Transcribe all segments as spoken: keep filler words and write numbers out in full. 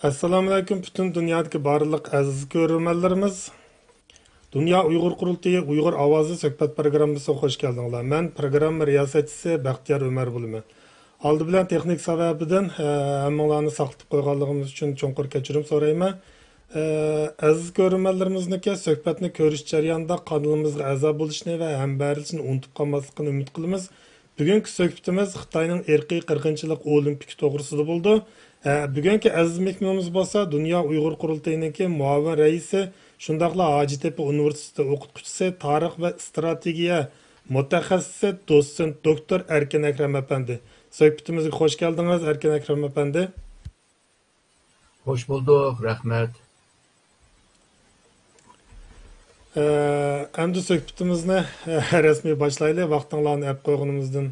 ئەسسالامۇئەلەيكۇم، پۈتۈن دۇنيادىكى بارلىق ئەزىز كۆرۈرمەنلىرىمىز. دۇنيا ئۇيغۇر قۇرۇلتىيى ئۇيغۇر ئاۋازى سۆھبەت پروگراممىسىغا خوش كەلدىڭلار. مەن پروگرامما رىياسەتچىسى بەختىيار ئۆمەر بولىمەن. ئالدى بىلەن تېخنىك سەۋەبىدىن، ئە، ھەممىڭلارنى ساقلىتىپ قويغانلىقىمىز ئۈچۈن چوڭقۇر كەچۈرۈم سورايمەن. ئە، ئەزىز كۆرۈرمەنلىرىمىزنىڭكى سۆھبەتنى كۆرۈش جەريانىدا قانىلىمىزغا ئەزا بولۇشنى ۋە ھەمبەھىرلىشىشنى ئۇنتۇپ قالماسلىقىنى ئۈمىد قىلىمىز. بۈگۈنكى سۆھبىتىمىز خىتاينىڭ ئىرقىي قىرغىنچىلىق ئولىمپىكى توغرىسىدا بولىدۇ. ئە، بۈگۈنكى ئەزىز مېھمىنىمىز بولسا دۇنيا ئۇيغۇر قۇرۇلتىيىنىڭكى مۇئاۋىن رەئىسى، شۇنداقلا ھاجىتېپە ئۇنىۋېرسىتېتى ئوقۇتقۇچىسى، تارىخ ۋە ئىستراتېگىيە مۇتەخەسسىسى، دوتسېنت دوكتور ئەركىن ئەكرەم ئەپەندى. سۆھبىتىمىزگە خوش كەلدىڭىز، ئەركىن ئەكرەم ئەپەندى. خوش بولدۇق، رەھمەت. ئە، ئەمدى سۆھبىتىمىزنى، ئە، رەسمىي باشلايلى. ۋاقتىڭلارنى ئەپ قويغىنىمىزدىن،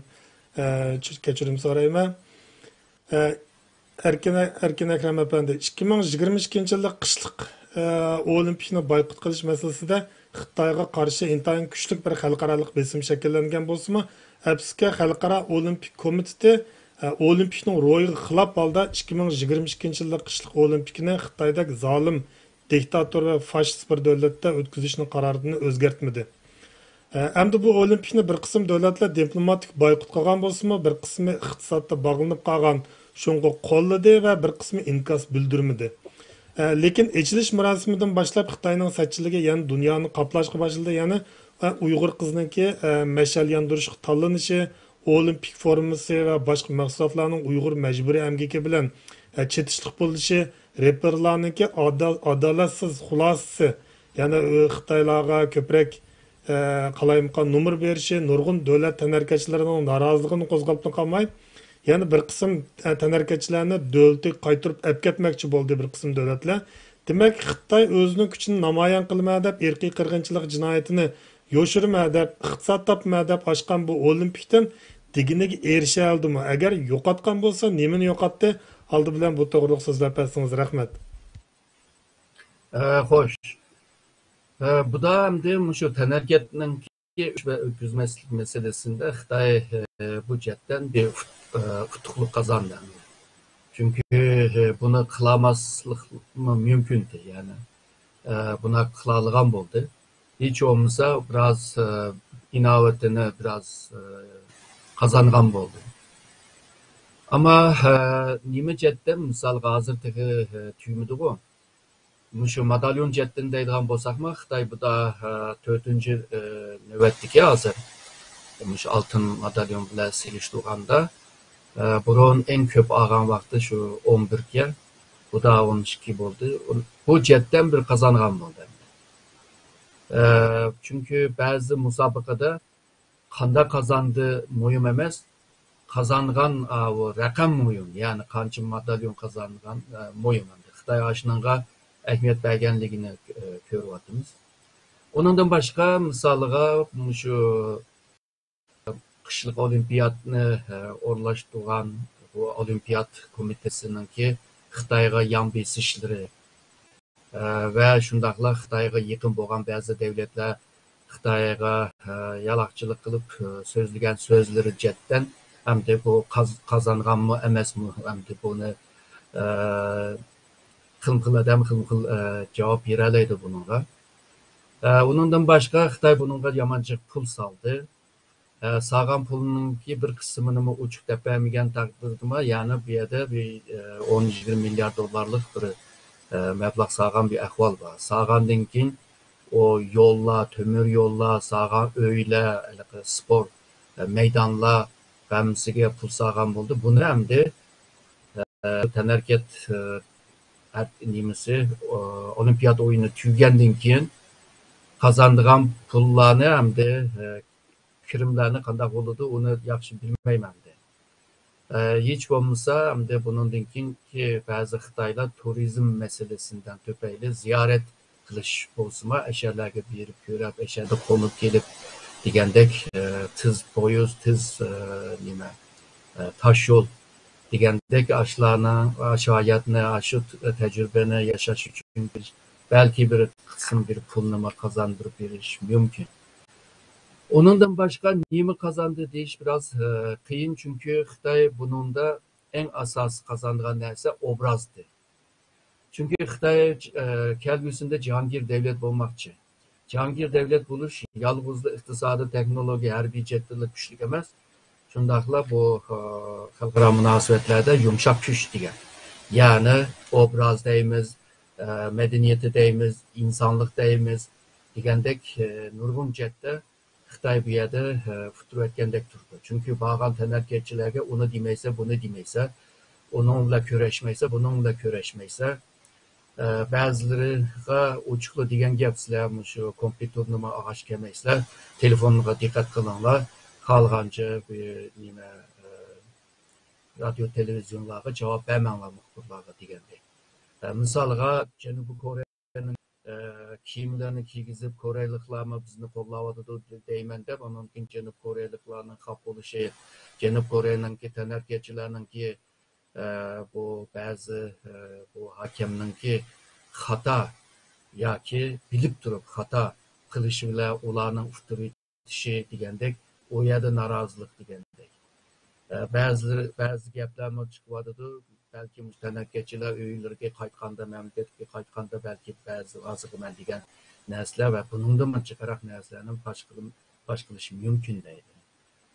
ئە، چۈ-، كەچۈرۈم سورايمەن. ئە، ئەركىن، ئەركىن ئەكرەم ئەپەندى، ئىككى مىڭ يىگىرمە ئىككىنچى يىللىق قىشلىق، ئە، ئولىمپىكنى بايقۇت قىلىش مەسىلىسىدە خىتايغا قارشى ئىنتايىن كۈچلۈك بىر خەلقئارالىق بېسىم شەكىللەنگەن بولسىمۇ، ئەپسۇسكى، خەلقئارا ئولىمپىك كومىتېتى، ئە، ئولىمپىكنىڭ روھىغا خىلاپ ھالدا ئىككى مىڭ يىگىرمە ئىككىنچى يىللىق قىشلىق ئولىمپىكنى خىتايدەك زالىم دىكتاتور ۋە فاشىست بىر دۆلەتتە ئۆتكۈزۈشنىڭ قارارىنى ئۆزگەرتمىدى. ئەمدى بۇ ئولىمپىكنى بىر قىسىم دۆلەتلەر دىپلوماتىك بايقۇت قىلغان بولسىمۇ، بىر قىسمى ئىقتىسادتا باغلىنىپ قالغان، شۇڭغا قوللىدى ۋە بىر قىسمى ئىنكاس بىلدۈرمىدى. لېكىن ئېچىلىش مۇراسىمىدىن باشلاپ خىتاينىڭ سەتچىلىكى يەنە دۇنيانى قاپلاشقا باشلىدى. يەنى ئۇيغۇر قىزىنىڭكى مەشئەل ياندۇرۇشقا تاللىنىشى، ئولىمپىك فورمىسى ۋە باشقا مەھسۇلاتلارنىڭ ئۇيغۇر مەجبۇرىي ئەمگىكى بىلەن چېتىشلىق بولۇشى، رېپېرلارنىڭكى ئادا-، ئادالەتسىز خۇلاسىسى، يەنى خىتايلارغا كۆپرەك، ئە، قالايمىقان نومۇر بېرىشى نۇرغۇن دۆلەت تەنھەرىكەتچىلىرىنىڭ نارازىلىقىنى قوزغاپلا قالماي، يەنە بىر قىسىم، ئە، تەنھەرىكەتچىلەرنى دۆلىتىگە قايتۇرۇپ ئەپكەتمەكچى بولدى بىر قىسىم دۆلەتلەر. دېمەك، خىتاي ئۆزىنىڭ كۈچىنى نامايان قىلىمەن دەپ، ئىرقىي قىرغىنچىلىق جىنايىتىنى يوشۇرىمەن دەپ، ئىقتىساد تاپىمەن دەپ ئاچقان بۇ ئولىمپىكتىن دېگىنىگە ئېرىشەلىدىمۇ؟ ئەگەر يوقاتقان بولسا، نېمىنى يوقاتتى؟ ئالدى بىلەن بۇ توغرىلىق سۆزلەپ بەرسىڭىز، رەھمەت. ئە، خوش. ئە، بۇدا ئەمدى مۇشۇ تەنھەرىكەتنىڭكى ئۆچ ۋە ئۆتكۈزمەسلىك مەسىلىسىندە خىتاي، ئە، بۇ جەھەتتىن بىر ئۇت-، ئە، ئۇتۇقلۇق قازاندى. چۈنكى، ئە، بۇنى قىلالماسلىقمۇ مۇمكىن ئىدى، يەنى، ئە، بۇنى قىلالىغان بولدى. ھېچ بولمىسا بىراز، ئە، ئىناۋىتىنى بىراز، ئە، قازانغان بولدى. ئەمما، ئە، نېمە جەھەتتىن، مىسالغا، ھازىر تېخى، ئە، تۈگىمىدىغۇ. مۇشۇ ماداليون جەھەتتىن دەيدىغان بولساقمۇ، خىتاي بۇدا، ئە، تۆتىنچى، ئە، نۆۋەتتىكى ھازىر. مۇشۇ ئالتۇن ماداليون بىلەن سېلىشتۇرغاندا، ئە، بۇرۇن ئەڭ كۆپ ئالغان ۋاقتى شۇ ئون بىركەن. بۇدا ئون ئىككى بولدى. بۇ جەھەتتىن بىر قازانغان بولدى. ئە، چۈنكى بەزى مۇسابىقىدە قانداق قازاندى مۇھىم ئەمەس، قازانغان، ئاۋۇ رەقەم مۇھىم، يەنى قانچە ماداليون قازانغان، ئە، مۇھىم ئەمدى. خىتاي ئاشۇنىڭغا ئەھمىيەت بەرگەنلىكىنى، ئە، كۆرۈۋاتىمىز. ئۇنىڭدىن باشقا، مىسالىغا، مۇشۇ قىشلىق ئولىمپىياتنى، ئە، ئورۇنلاشتۇرغان بۇ ئولىمپىيات كومىتېتىسىنىڭكى خىتايغا يان بېسىشلىرى، ئە، ۋە شۇنداقلا خىتايغا يېقىن بولغان بەزى دەۋلەتلەر خىتايغا، ئە، يالاقچىلىق قىلىپ، ئە، سۆزلىگەن سۆزلىرى جەھەتتىن ئەمدى بۇ قاز-، قازانغانمۇ ئەمەسمۇ، ئەمدى بۇنى، ئە، خىلمۇ خىل ئادەم خىلمۇ خىل، ئە، جاۋاب بېرەلەيدۇ بۇنىڭغا. ئە، ئۇنىڭدىن باشقا خىتاي بۇنىڭغا يامان جىق پۇل سالدى. ئە، سالغان پۇلنىڭكى بىر قىسمىنىمۇ ئوچۇق دەپ بەرمىگەن تەقدىردىمۇ، يەنە بۇ يەردە بىر، ئە، ئون يىگىرمە مىليارد دوللارلىق بىر، ئە، مەبلەغ سالغان بىر ئەھۋال بار. سالغاندىن كېيىن ئۇ يوللار، تۆمۈر يوللار، سالغان ئۆيلەر، ھېلىقى سپورت، ئە، مەيدانلار ھەممىسىگە پۇل سالغان بولدى. بۇنى ئەمدى، ئە، تەنھەرىكەت، ئە، ئەت-، نېمىسى، ئە، ئولىمپىيات ئويۇنى تۈگىگەندىن كېيىن قازانىدىغان پۇللارنى ئەمدى، ئە، كىرىملەرنى قانداق بولىدۇ، ئۇنى ياخشى بىلمەيمەن ئەمدى. ئە، ھېچ بولمىسا، ئەمدى بۇنىڭدىن كېيىنكى بەزى خىتايلار تۇرىزم مەسىلىسىدىن تۈپەيلى زىيارەت قىلىش بولسىمۇ، ئەشەلەرگە بېرىپ كۆرۈپ، ئەشەدە قونۇپ كېلىپ دېگەندەك، ئە، تېز پويىز، تېز، ئە، نېمە، ئە، تاش يول دېگەندەك، ئاشۇلارنىڭ، ئاشۇ ھاياتنى، ئاشۇ تەجرىبىنى ياشاش ئۈچۈن بەلكى بىر قىسىم بىر پۇلنىمۇ قازاندۇرۇپ بېرىش مۇمكىن. ئۇنىڭدىن باشقا نېمە قازاندى دېيىش بىراز، ئە، قىيىن، چۈنكى خىتاي بۇنىڭدا ئەڭ ئاساسىي قازانىدىغان نەرسە ئوبرازدى. چۈنكى خىتاي، ئە، كەلگۈسىدە جاھانگىر دەۋلەت بولماقچى. جاھانگىر دەۋلەت بولۇش يالغۇزلا ئىقتىسادىي، تېخنولوگىيە، ھەربىي جەھەتتىنلا كۈچلۈك ئەمەس، شۇنداقلا بۇ، ئە، خەلقئارا مۇناسىۋەتلەردە يۇمشاق كۈچ دېگەن. يەنى ئوبراز دەيمىز، ئە، مەدەنىيىتى دەيمىز، ئىنسانلىق دەيمىز دېگەندەك، ئە، نۇرغۇن جەھەتتە خىتاي بۇ يەردە، ئە، ئۇتتۇرۇۋەتكەندەك تۇرىدۇ. چۈنكى بارغان تەنھەرىكەتچىلەرگە ئۇنى دېمەيسەن، بۇنى دېمەيسەن، ئۇنىڭ بىلەن كۆرۈشمەيسەن، بۇنىڭ بىلەن كۆرۈشمەيسەن. ئە، بەزىلىرىغا ئوچۇقلا دېگەن گەپ، سىلەر مۇشۇ كومپيۇتېرنىمۇ ئالغاچ كەلمەيسىلەر، تېلېفونغا دىققەت قىلىڭلار، خالىغانچە بىر نېمە، ئە، رادىيو، تېلېۋىزىيونلارغا جاۋاب بەرمەڭلار، مۇخبىرلارغا دېگەندەك. ئە، مىسالغا، جەنۇبىي كورېيەنىڭ، ئە، كىيىملىرىنى كىيگۈزۈپ، كورېيىلىقلارمۇ بىزنى قوللاۋاتىدۇ دەيمەن دەپ، ئاندىن كېيىن جەنۇب كورېيىلىقلارنىڭ خاپا بولۇشى، جەنۇب كورېيەنىڭكى تەنھەرىكەتچىلەرنىڭكى، ئە، بۇ بەزى، ئە، بۇ ھاكەمنىڭكى خاتا ياكى بىلىپ تۇرۇپ خاتا قىلىشى بىلەن ئۇلارنىڭ ئۇتتۇرۇۋېتىشى دېگەندەك، ئۇ يەردە نارازىلىق دېگەندەك. ئە، بەزىلىرى، بەزى گەپلەرمۇ چىقىۋاتىدۇ. بەلكىم مۇشۇ تەنھەرىكەتچىلەر ئۆيلىرىگە قايتقاندا، مەملىكەتكە قايتقاندا بەلكى بەزى ئازىقىمەن دېگەن نەرسىلەر ۋە بۇنىڭدىنمۇ جىقراق نەرسىلەرنى پاش قىلىم-، پاش قىلىشى مۇمكىن دەيدۇ.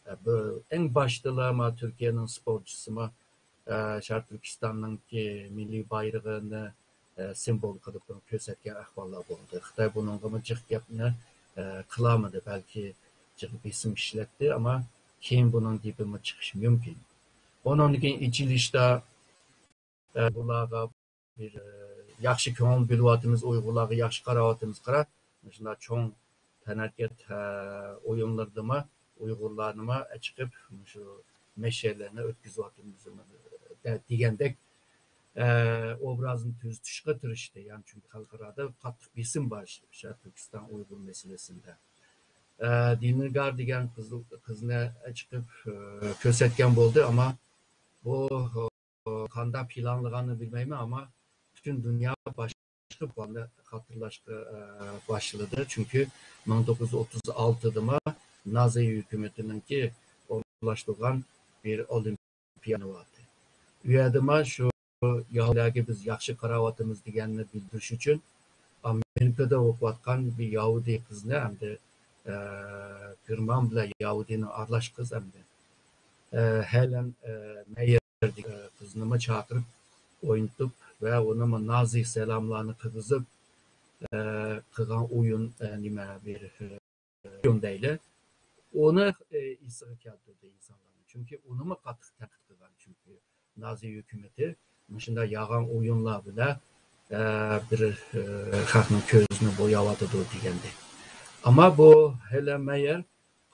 ئە، بۇ ئەڭ باشتىلا ما تۈركىيەنىڭ سپورتچىسىمۇ، ئە، شەرقىي تۈركىستاننىڭكى مىللىي بايرىقىنى، ئە، سىمۋول قىلىپ بۇنى كۆرسەتكەن ئەھۋاللار بولدى. خىتاي بۇنىڭغىمۇ جىق گەپنى، ئە، قىلالمىدى. بەلكى جىق بېسىم ئىشلەتتى، ئەمما كېيىن بۇنىڭ گېپىمۇ چىقىشى مۇمكىن. ئۇنىڭدىن كېيىن ئېچىلىشتا، ئە، بۇلارغا بىر، ئە، ياخشى كۆڭۈل بۆلۈۋاتىمىز، ئۇيغۇرلارغا ياخشى قاراۋاتىمىز، قارا، مۇشۇنداق چوڭ تەنھەرىكەت، ئە، ئويۇنلىرىدىمۇ ئۇيغۇرلارنىمۇ چىقىپ مۇشۇ مەشەدلەرنى ئۆتكۈزۈۋاتىمىز دە-، دېگەندەك، ئە، ئوبرازنى تۈزىتىشقا تىرىشتى. يەنى چۈنكى خەلقئارادا قاتتىق بېسىم بار شەرقىي تۈركىستان ئۇيغۇر مەسىلىسىدە. ئە، دىلنىگار دېگەن قىز، قىزنى چىقىپ، ئە، كۆرسەتكەن بولدى، ئەمما بۇ، ئە، قانداق پىلانلىغاننى بىلمەيمەن، ئەمما پۈتۈن دۇنيا باشقا بالىنى خاتىرىلەشكە، ئە، باشلىدى. چۈنكى مىڭ توققۇز يۈز ئوتتۇز ئالتىدىمۇ نازى ھۆكۈمىتىنىڭكى ئورۇنلاشتۇرغان بىر ئولىمپىيادا بارتى. ئۇ يەردىمۇ شۇ ياھۇدىيلارغا بىز ياخشى قاراۋاتىمىز دېگەننى بىلدۈرۈش ئۈچۈن ئامېرىكىدا ئوقۇۋاتقان بىر ياھۇدىي قىزنى ئەمدى، ئە، گېرمان بىلەن ياھۇدىينىڭ ئارىلاش قىز ئەمدى، ئە، ھېلېن، ئە، مەييەر دېگەن قىزنىمۇ چاقىرىپ ئوينىتىپ ۋە ئۇنىمۇ نازى سالاملارنى قىلغۇزۇپ، ئە، قىلغان ئويۇن، ئە، نېمە، بىر، ئە، ئويۇن دەيلى. ئۇنى، ئە، ئېسىگە كەلتۈردى ئىنسانلارنىڭ. چۈنكى ئۇنىمۇ قاتتىق تەنقىد قىلغان. چۈنكى نازى ھۆكۈمىتى مۇشۇنداق يالغان ئويۇنلار بىلەن، ئە، بىر، ئە، خەقنىڭ كۆزىنى بوياۋاتىدۇ دېگەندەك. ئەمما بۇ ھېلېن مەييەر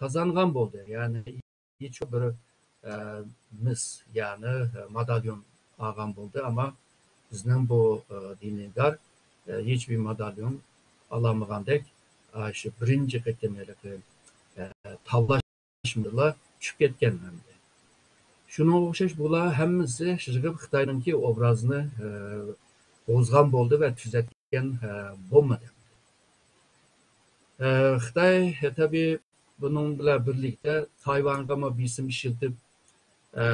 قازانغان بولدى. يەنى ھېچ بىر، ئە، مىس، يەنى، ئە، ماداليون ئالغان بولدى. ئەمما بىزنىڭ بۇ، ئە، دىلنىگار، ئە، ھېچ بىر ماداليون ئالالمىغاندەك، ئە، شۇ بىرىنچى قېتىم ھېلىقى، ئە، تاللاش مۇشۇندىلا چۈشۈپ كەتكەن ئەمدى. شۇنىڭغا ئوخشاش بۇلار ھەممىسى يىغىپ خىتاينىڭكى ئوبرازىنى، ئە، بۇزغان بولدى ۋە تۈزەتكەن، ئە، بولمىدى. ئە، خىتاي، ئە، تەبىئىي بۇنىڭ بىلەن بىرلىكتە تايۋانغىمۇ بېسىم ئىشلىتىپ، ئە،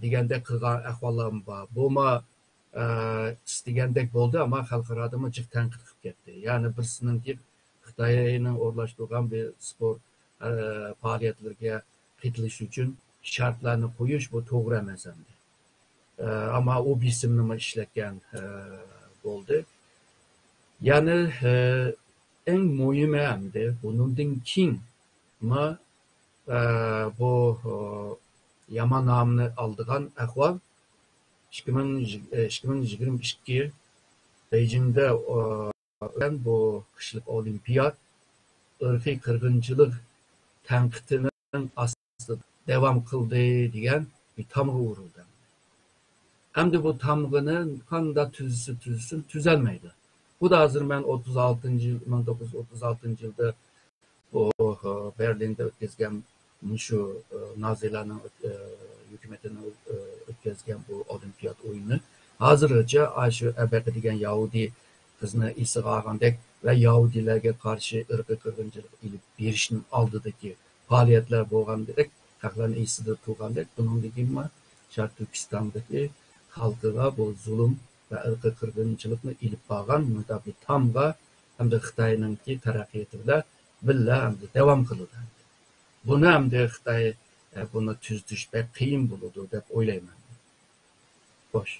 دېگەندەك قىلغان ئەھۋاللارمۇ بار. بۇمۇ ئە، ئىستىگەندەك بولدى، ئەمما خەلقئارادىمۇ جىق تەنقىد قىلىپ كەتتى. يەنى بىرسىنىڭكى خىتاينىڭ ئورۇنلاشتۇرغان بىر سپورت، ئە، پائالىيەتلىرىگە قېتىلىش ئۈچۈن شەرتلەرنى قويۇش، بۇ توغرا ئەمەس ئەمدى. ئە، ئەمما ئۇ بېسىمنىمۇ ئىشلەتكەن، ئە، بولدى. يەنى، ئە، ئەڭ مۇھىمى ئەمدى بۇنىڭدىن كېيىنمۇ، ئە، بۇ، ئە، يامان نامنى ئالىدىغان ئەھۋال ئىككى مىڭ، ئىككى مىڭ يىگىرمە ئىككى بېيجىڭدا، ئە، ئۆتكەن بۇ قىشلىق ئولىمپىيات ئىرقىي قىرغىنچىلىق تەنقىدىنىڭ ئاستىدا داۋام قىلدى دېگەن بىر تامغا ئۇرۇلدى. ئەمدى بۇ تامغىنى قانداق تۈزسە تۈزسۇن، تۈزەلمەيدۇ. خۇددى ھازىر مەن ئوتتۇز ئالتىنچى يىل، مىڭ توققۇز يۈز ئوتتۇز ئالتىنچى يىلدا بۇ، ئە، بېرلىندا ئۆتكۈزگەن مۇشۇ، ئە، نازىلارنىڭ ئۆت-، ئە، ھۆكۈمىتىنىڭ، ئە، ئۆتكۈزگەن بۇ ئولىمپىيات ئويۇنى ھازىرغىچە ئاشۇ ئەبەقە دېگەن ياھۇدىي قىزنى ئېسىگە ئالغاندەك ۋە ياھۇدىيلارغا قارشى ئىرقىي قىرغىنچىلىق ئېلىپ بېرىشنىڭ ئالدىدىكى پائالىيەتلەر بولغاندەك، خەقلەرنى ئېسىدە تۇرغاندەك، بۇنىڭدىن كېيىنمۇ شەرقىي تۈركىستاندىكى خەلقىگە بۇ زۇلۇم، ۋە ئىرقىي قىرغىنچىلىقنى ئېلىپ بارغان مۇنداق بىر تامغا ئەمدى خىتاينىڭكى تەرەققىياتى بىلەن بىللە ئەمدى داۋام قىلىدۇ. بۇنى ئەمدى خىتاي، ئە، بۇنى تۈزىتىش بەك قىيىن بولىدۇ دەپ ئويلايمەن. خوش.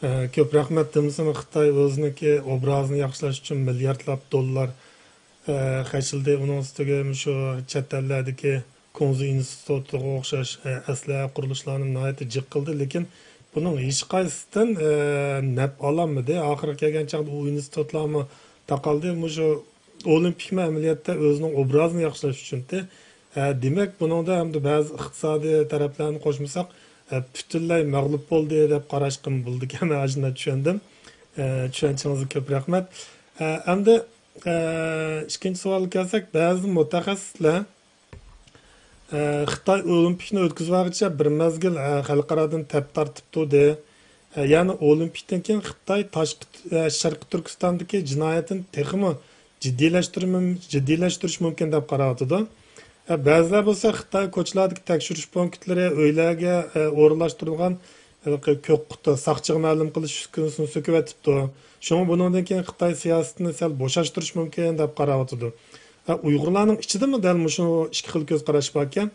ئە، كۆپ رەھمەت. دېمىسىمۇ خىتاي ئۆزىنىڭكى ئوبرازىنى ياخشىلاش ئۈچۈن مىلياردلاپ دوللار، ئە، خەجلىدى. ئۇنىڭ ئۈستىگە مۇشۇ چەت ئەللەردىكى كۇڭزى ئىنستىتۇتىغا ئوخشاش، ئە، ئەسلىھە قۇرۇلۇشلارنى ناھايىتى جىق قىلدى. لېكىن بۇنىڭ ھېچقايسىدىن، ئە، نەپ ئالالمىدى. ئاخىرى كەلگەن چاغدا ئۇ ئىنستىتۇتلارمۇ تاقالدى. مۇشۇ ئولىمپىكمۇ ئەمەلىيەتتە ئۆزىنىڭ ئوبرازىنى ياخشىلاش ئۈچۈن. ھە، دېمەك، بۇنىڭدا ئەمدى بەزى ئىقتىسادىي تەرەپلەرنى قوشمىساق، ھە، پۈتۈنلەي مەغلۇپ بولدى دەپ قاراشقىمۇ بولىدىكەن. ھە، شۇنداق چۈشەندىم. ھە، چۈشەنچىڭىزگە كۆپ رەھمەت. ھە، ئەمدى، ھە، ئىككىنچى سوئالغا كەلسەك، بەزى مۇتەخەسسىسلەر، ھە، خىتاي ئولىمپىكنى ئۆتكۈزۈۋالغۇچە بىر مەزگىل، ھە، خەلقئارادىن تەپ تارتىپ تۇردى. ئە، يەنى ئولىمپىكتىن كېيىن خىتاي تاشقى، ئە، شەرقىي تۈركىستاندىكى جىنايەتنى تېخىمۇ جىددىيلەشتۈرمە-، جىددىيلەشتۈرۈش مۇمكىن دەپ قاراۋاتىدۇ. ئە، بەزىلەر بولسا خىتاي كوچىلاردىكى تەكشۈرۈش پونكىتلىرى، ئۆيلەرگە، ئە، ئورۇنلاشتۇرۇلغان ھېلىقى كۆك قۇتا، ساقچىغا مەلۇم قىلىش ئۈسكۈنىسىنى سۆكۈۋېتىپتۇ. شۇڭا بۇنىڭدىن كېيىن خىتاي سىياسىتىنى سەل بوشاشتۇرۇش مۇمكىن دەپ قاراۋاتىدۇ. ئە، ئۇيغۇرلارنىڭ ئىچىدىمۇ دەل مۇشۇ ئىككى خىل كۆز قاراش باركەن.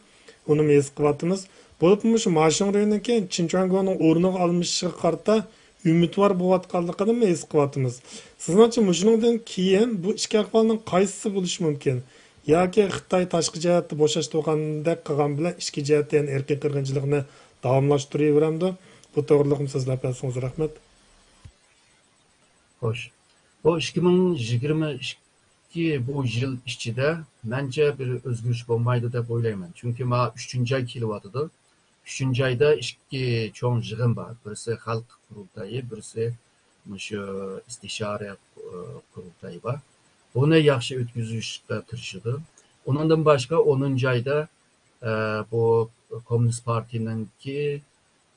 ئۇنىمۇ ھېس قىلىۋاتىمىز. بولۇپمۇ مۇشۇ ما شىڭرۇينىڭكى چېن چۈەنگونىڭ ئورنىغا ئالمىشىشىغا قارىتا ئۈمىدۋار بولۇۋاتقانلىقىنىمۇ ھېس قىلىۋاتىمىز. سىزنىڭچە مۇشۇنىڭدىن كېيىن بۇ ئىككى ئەھۋالنىڭ قايسىسى بولۇشى مۇمكىن؟ ياكى خىتاي تاشقى جەھەتتە بوشاشتۇرغاندەك قىلغان بىلەن ئىچكى جەھەتتە يەنە ئىرقىي قىرغىنچىلىقنى داۋاملاشتۇرۇۋېرەمدۇ؟ بۇ توغرىلىقمۇ سۆزلەپ بەرسىڭىز رەھمەت. خوش. بۇ ئىككى مىڭ يىگىرمە ئىككى بۇ يىل ئىچىدە مەنچە بىر ئۆزگىرىش بولمايدۇ دەپ ئويلايمەن. چۈنكى مانا ئۈچىنچى ئاي كېلىۋاتىدۇ. ئۈچىنچى ئايدا ئىككى چوڭ يىغىن بار. بىرسى خەلق قۇرۇلتىيى، بىرسى مۇشۇ ئىستىشارە، ئە، قۇرۇلتىيى بار. بۇنى ياخشى ئۆتكۈزۈشكە تىرىشىدۇ. ئۇنىڭدىن باشقا ئونىنچى ئايدا، ئە، بۇ كوممۇنىست پارتىيىنىڭكى،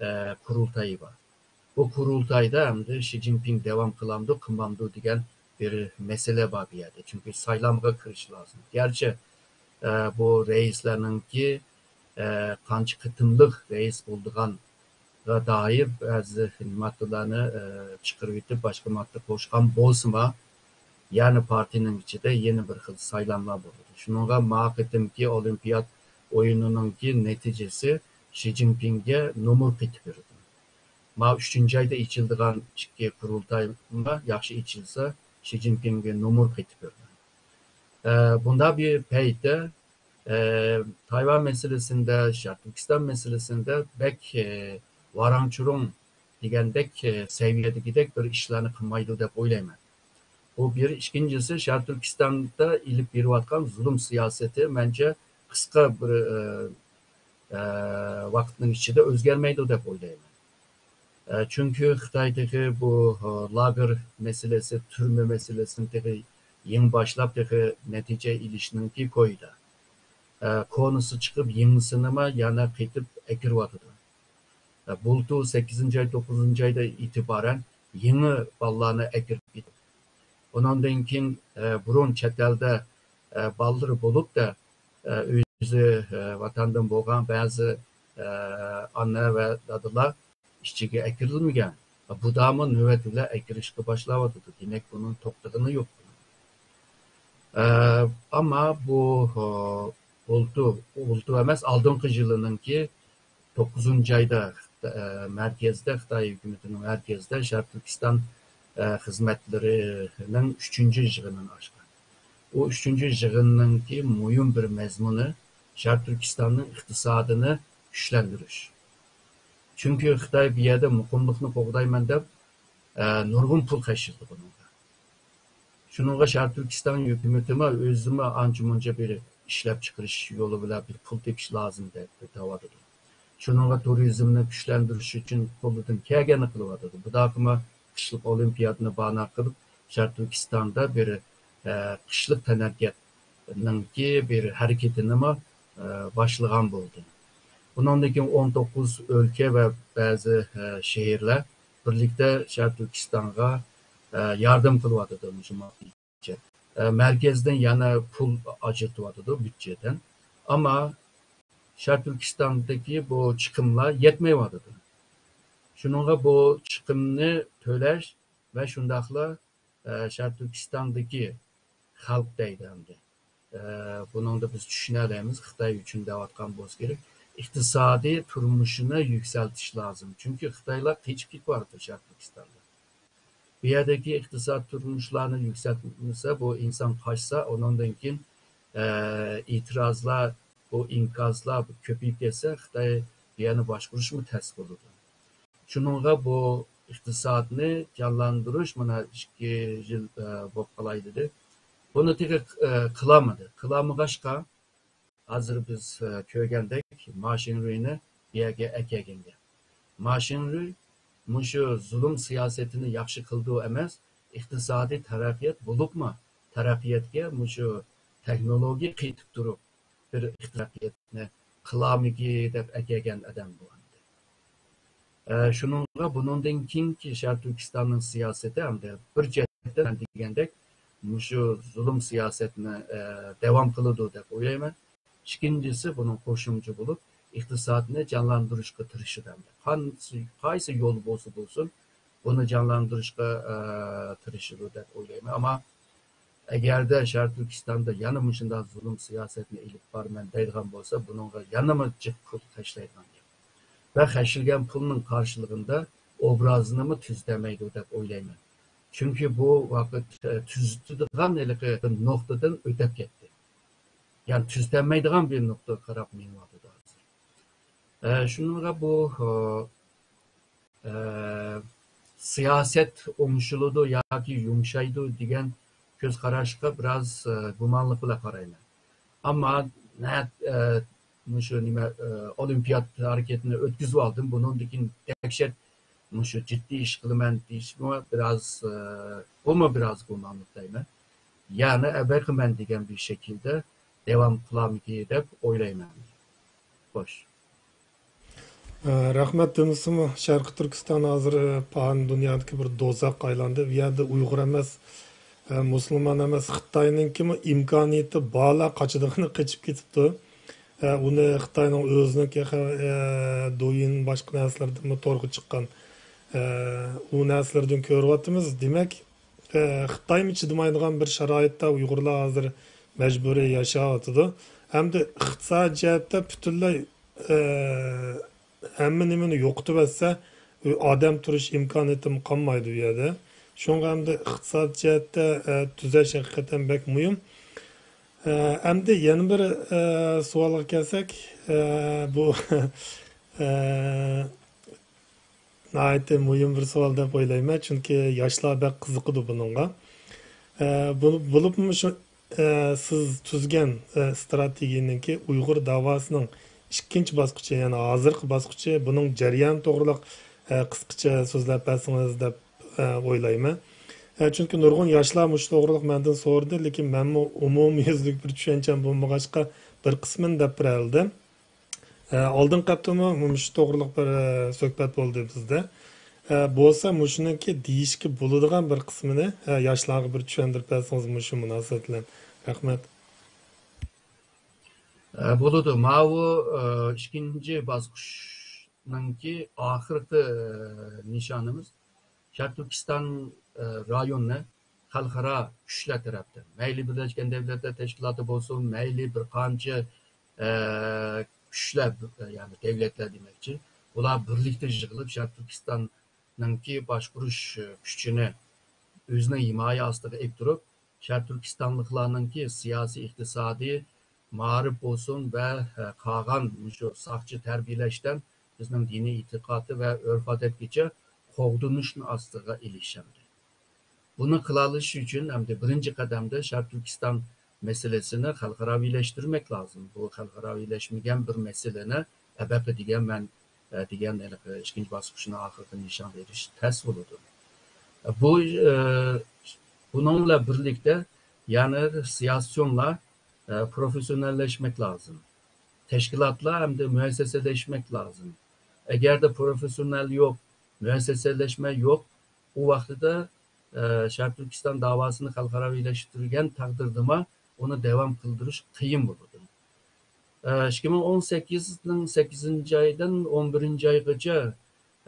ئە، قۇرۇلتىيى بار. بۇ قۇرۇلتايدا ئەمدى شى جىنپىڭ داۋام قىلامدۇ، قىلمامدۇ دېگەن بىر مەسىلە بار بۇ يەردە. چۈنكى سايلامغا كىرىش لازىم. گەرچە، ئە، بۇ رەئىسلەرنىڭكى، ئە، قانچە قېتىملىق رەئىس بولىدىغانغا دائىر بەزى ماددىلارنى، ئە، چىقىرىۋېتىپ، باشقا ماددا قوشقان بولسىمۇ، يەنى پارتىيىنىڭ ئىچىدە يەنە بىر خىل سايلاملار بولىدۇ. شۇنىڭغا ما قېتىمكى ئولىمپىيات ئويۇنىنىڭكى نەتىجىسى شى جىنپىڭگە نومۇر قېتىپ بېرىدۇ. ما ئۈچىنچى ئايدا ئېچىلىدىغان ئىككى قۇرۇلتايمۇ ياخشى ئېچىلسا، شى جىنپىڭگە نومۇر قېتىپ بېرىدۇ. ئە، بۇنداق بىر پەيتتە، ئە، تايۋان مەسىلىسىندە، شەرقىي تۈركىستان مەسىلىسىندە بەك، ئە، ۋاراڭ-چۇرۇڭ دېگەندەك، ئە، سەۋىيەدىكىدەك بىر ئىشلارنى قىلمايدۇ دەپ ئويلايمەن. بۇ بىر. ئىككىنچىسى، شەرقىي تۈركىستاندا ئېلىپ بېرىۋاتقان زۇلۇم سىياسىتى، مەنچە، قىسقا بىر، ئە، ئە، ۋاقىتنىڭ ئىچىدە ئۆزگەرمەيدۇ دەپ ئويلايمەن. ئە، چۈنكى خىتاي تېخى بۇ، ئە، لاگېر مەسىلىسى، تۈرمە مەسىلىسىنى تېخى يېڭى باشلاپ، تېخى نەتىجە ئېلىشنىڭكى كويىدا. ئە، كونىسى چىقىپ، يېڭىسىنىمۇ يەنە قېتىپ ئەكىرىۋاتىدۇ. ئە، بۇلتۇر سەككىزىنچى ئاي، توققۇزىنچى ئايدا ئېتىبارەن يېڭى بالىلارنى ئەكىرىپ كېتىدۇ. ئۇنىڭدىن كېيىن، ئە، بۇرۇن چەت ئەلدە، ئە، بالىلىرى بولۇپتا، ئە، ئۆزى، ئە، ۋەتەندىن بولغان بەزى، ئە، ئانا ۋە دادىلار ئىچىگە ئەكىرىلمىگەن. بۇدامۇ نۆۋەت بىلەن ئەكىرىشكە باشلاۋاتىدۇ. دېمەك، بۇنىڭ توختىغىنى يوق. ئە، ئەمما بۇ، ئە، بۇلتۇر، بۇلتۇر ئەمەس، ئالدىنقى يىلىنىڭكى توققۇزىنچى ئايدا، ئە، مەركەزدە، خىتاي ھۆكۈمىتىنىڭ مەركەزدە شەرقىي تۈركىستان، ئە، خىزمەتلىرىنىڭ ئۈچىنچى يىغىنىنى ئاچقان. بۇ ئۈچىنچى يىغىننىڭكى مۇھىم بىر مەزمۇنى شەرقىي تۈركىستاننىڭ ئىقتىسادىنى كۈچلەندۈرۈش. چۈنكى خىتاي بۇ يەردە مۇقىملىقنى قوغدايمەن دەپ، ئە، نۇرغۇن پۇل خەجلىدى بۇنىڭغا. شۇنىڭغا شەرقىي تۈركىستان ھۆكۈمىتىمۇ ئۆزىمۇ ئانچە-مۇنچە بىر ئىشلەپچىقىرىش يولى بىلەن بىر پۇل تېپىش لازىم دەپ دەۋاتىدۇ. شۇنىڭغا تۇرىزمنى كۈچلەندۈرۈش ئۈچۈن قولىدىن كەلگەننى قىلىۋاتىدۇ. بۇنداقمۇ قىشلىق ئولىمپىيادىنى بانا قىلىپ، شەرقىي تۈركىستاندا بىر، ئە، قىشلىق تەنھەرىكەتنىڭكى بىر ھەرىكىتىنىمۇ، ئە، باشلىغان بولدى. بۇنىڭدىن كېيىن ئون توققۇز ئۆلكە ۋە بەزى، ئە، شەھەرلەر بىرلىكتە شەرقىي تۈركىستانغا، ئە، ياردەم قىلىۋاتىدۇ مۇشۇ ماددىي جەھەتتىن. ئە، مەركەزدىن يەنە پۇل ئاجرىتىۋاتىدۇ بيۇدجېتتىن. ئەمما شەرقىي تۈركىستاندىكى بۇ چىقىملار يەتمەيۋاتىدۇ. شۇنىڭغا بۇ چىقىمنى تۆلەش ۋە شۇنداقلا، ئە، شەرقىي تۈركىستاندىكى خەلق دەيدۇ ئەمدى. ئە، بۇنىڭدا بىز چۈشىنەلەيمىز، خىتاي ئۈچۈن دەۋاتقان بولسا كېرەك، ئىقتىسادىي تۇرمۇشىنى يۈكسەلتىش لازىم. چۈنكى خىتايلار قېچىپ كېتىۋاتىدۇ شەرقىي تۈركىستاندىن. بۇ يەردىكى ئىقتىساد تۇرمۇشلارنى يۈكسەلتمىسە، بۇ ئىنسان قاچسا، ئۇنىڭدىن كېيىن، ئە، ئېتىرازلار، بۇ ئىنكاسلار كۆپىيىپ كەتسە، خىتاي بۇ يەرنى باشقۇرۇشمۇ تەس بولىدۇ. شۇنىڭغا بۇ ئىقتىسادنى جانلاندۇرۇش مانا ئىككى يىل، ئە، بولۇپ قالاي دېدى. بۇنى تېخى، ئە، قىلالمىدى. قىلالمىغاچقا، ھازىر بىز، ئە، كۆرگەندەك، ما شىڭرۇينى بۇ يەرگە ئەكەلگەن گەپ. ما شىڭرۇي مۇشۇ زۇلۇم سىياسىتىنى ياخشى قىلىدۇ ئەمەس، ئىقتىسادىي تەرەققىيات بولۇپمۇ، تەرەققىياتقا مۇشۇ تېخنولوگىيە قېتىپ تۇرۇپ، بىر تەرەققىياتنى قىلالمىگى دەپ ئەكەلگەن ئادەم بۇ ئەمدى. ئە، شۇنىڭغا بۇنىڭدىن كېيىنكى شەرقىي تۈركىستاننىڭ سىياسىتى ئەمدى بىر جەھەتتىن مەن دېگەندەك مۇشۇ زۇلۇم سىياسەتنى، ئە، داۋام قىلىدۇ دەپ ئويلايمەن. ئىككىنچىسى، بۇنىڭ قوشۇمچە بولۇپ، ئىقتىسادنى جانلاندۇرۇشقا تىرىشىدۇ ئەمدى. قان-، قايسى يول بولسا بولسۇن، بۇنى جانلاندۇرۇشقا، ئە، تىرىشىدۇ دەپ ئويلايمەن. ئەمما ئەگەردە شەرقىي تۈركىستاندا يەنە مۇشۇنداق زۇلۇم سىياسەتنى ئېلىپ بارىمەن دەيدىغان بولسا، بۇنىڭغا يەنىمۇ جىق پۇل خەجلەيدىغان گەپ. ۋە خەجلىگەن پۇلنىڭ قارشىلىقىدا ئوبرازىنىمۇ تۈزىتەلمەيدۇ دەپ ئويلايمەن. چۈنكى بۇ ۋاقىت، ئە، تۈزىتىدىغان ھېلىقى بىر نۇقتىدىن ئۆتۈپ كەتتى. يەنى تۈزىتەلمەيدىغان بىر نۇقتىغا قاراپ مېڭىۋاتىدۇ ھازىر. ئە، شۇنىڭغا بۇ، ئە، ئە، سىياسەت ئوڭشىلىدۇ ياكى يۇمشايدۇ دېگەن كۆز قاراشقا بىراز، ئە، گۇمانلىق بىلەن قارايمەن. ئەمما نە-، ئە، مۇشۇ نېمە، ئە، ئولىمپىيات ھەرىكىتىنى ئۆتكۈزۈۋالدىم. بۇنىڭدىن كېيىن دەھشەت، مۇشۇ جىددىي ئىش قىلىمەن دېيىشمۇ بىراز، ئە، بۇمۇ بىراز گۇمانلىق دەيمەن. يەنى ئەبەقىمەن دېگەن بىر شەكىلدە داۋام قىلامىكى دەپ ئويلايمەن. خوش. ئە، رەھمەت. دېمىسىمۇ، شەرقىي تۈركىستان ھازىر، ئە، پان دۇنيادىكى بىر دوزاخقا ئايلاندى. بۇ يەردە ئۇيغۇر ئەمەس، ئە، مۇسۇلمان ئەمەس، خىتاينىڭكىمۇ ئىمكانىيىتى بارلار قاچىدىغىنى قېچىپ كېتىپتۇ. ئە، ئۇنى خىتاينىڭ ئۆزىنىڭكى، ئە، دويىن باشقا نەرسىلەردىنمۇ تورغا چىققان، ئە، ئۇ نەرسىلەردىن كۆرۈۋاتىمىز. دېمەك، ئە، خىتايمۇ چىدىمايدىغان بىر شارائىتتا ئۇيغۇرلار ھازىر مەجبۇرىي ياشاۋاتىدۇ. ھەمدە ئىقتىسادىي جەھەتتە پۈتۈنلەي، ئە، ھەممە نېمىنى يوقىتىۋەتسە، ئادەم تۇرۇش ئىمكانىيىتىمۇ قالمايدۇ ئۇ يەردە. شۇڭا ھەمدە ئىقتىساد جەھەتتە، ئە، تۈزەش ھەقىقەتەن بەك مۇھىم. ئە، ئەمدى يەنە بىر، ئە، سوئالغا كەلسەك، ئە، بۇ، ئە، ناھايىتى مۇھىم بىر سوئال دەپ ئويلايمەن، چۈنكى ياشلار بەك قىزىقىدۇ بۇنىڭغا. ئە، بۇ-، بولۇپمۇ شۇ، ئە، سىز تۈزگەن، ئە، ئىستراتېگىيەنىڭكى ئۇيغۇر داۋاسىنىڭ ئىككىنچى باسقۇچى، يەنى ھازىرقى باسقۇچى، بۇنىڭ جەريانى توغرىلىق، ئە، قىسقىچە سۆزلەپ بەرسىڭىز دەپ، ئە، ئويلايمەن. ئە، چۈنكى نۇرغۇن ياشلار مۇشۇ توغرىلىق مەندىن سورىدى، لېكىن مەنمۇ ئومۇميۈزلۈك بىر چۈشەنچەم بولمىغاچقا، بىر قىسمىنى دەپ بېرەلىدىم. ئە، ئالدىنقى ھەپتىمۇ مۇشۇ توغرىلىق بىر، ئە، سۆھبەت بولدى بىزدە. ئە، بولسا مۇشۇنىڭكى دېيىشكە بولىدىغان بىر قىسمىنى، ئە، ياشلارغا بىر چۈشەندۈرۈپ بەرسىڭىز مۇشۇ مۇناسىۋەت بىلەن. رەھمەت. ئە، بولىدۇ. ماۋۇ، ئە، ئىككىنچى باسقۇچنىڭكى ئاخىرقى، ئە، نىشانىمىز شەرقىي تۈركىستان، ئە، رايونىنى خەلقئارا كۈچلەر تەرەپتىن، مەيلى بىرلەشكەن دەۋلەتلەر تەشكىلاتى بولسۇن، مەيلى بىر قانچە، ئە، كۈچلەر، يەنى دەۋلەتلەر دېمەكچى، بۇلار بىرلىكتە يىغىلىپ، شەرقىي تۈركىستاننىڭكى باشقۇرۇش كۈچىنى ئۆزىنىڭ ھىمايە ئاستىغا ئېلىپ تۇرۇپ، شەرقىي تۈركىستانلىقلارنىڭكى سىياسىي، ئىقتىسادىي، مائارىپ بولسۇن ۋە، ئە، قالغان مۇشۇ ساقچى تەربىيەلەشتىن بىزنىڭ دىنىي ئېتىقادى ۋە ئۆرپ-ئادەتكىچە قوغدىنىشنى ئاستىغا ئېلىش ئەمدى. بۇنى قىلالىشى ئۈچۈن ئەمدى بىرىنچى قەدەمدە شەرقىي تۈركىستان مەسىلىسىنى خەلقئاراۋىلەشتۈرمەك لازىم. بۇ خەلقئاراۋىلەشمىگەن بىر مەسىلىنى ئەبەقە دېگەن مەن، ئە، دېگەن ھېلىقى ئىككىنچى باسقۇچنىڭ ئاخىرقى نىشانغا ئېرىشىش تەس بولىدۇ. ئە، بۇ، ئە، بۇنىڭ بىلەن بىرلىكتە يەنە سىياسىيونلار، ئە، پروفېسسىوناللاشماق لازىم. تەشكىلاتلار ھەمدە مۇئەسسەسەلەشمەك لازىم. ئەگەردە پروفېسسىيونال يوق، مۇئەسسەسەلەشمە يوق، ئۇ ۋاقتىدا، ئە، شەرقىي تۈركىستان داۋاسىنى خەلقئاراۋىلەشتۈرگەن تەقدىردىمۇ ئۇنى داۋام قىلدۇرۇش قىيىن بولىدۇ. ئە، ئىككى مىڭ ئون سەككىزنىڭ سەككىزىنچى ئايدىن ئون بىرىنچى ئايغىچە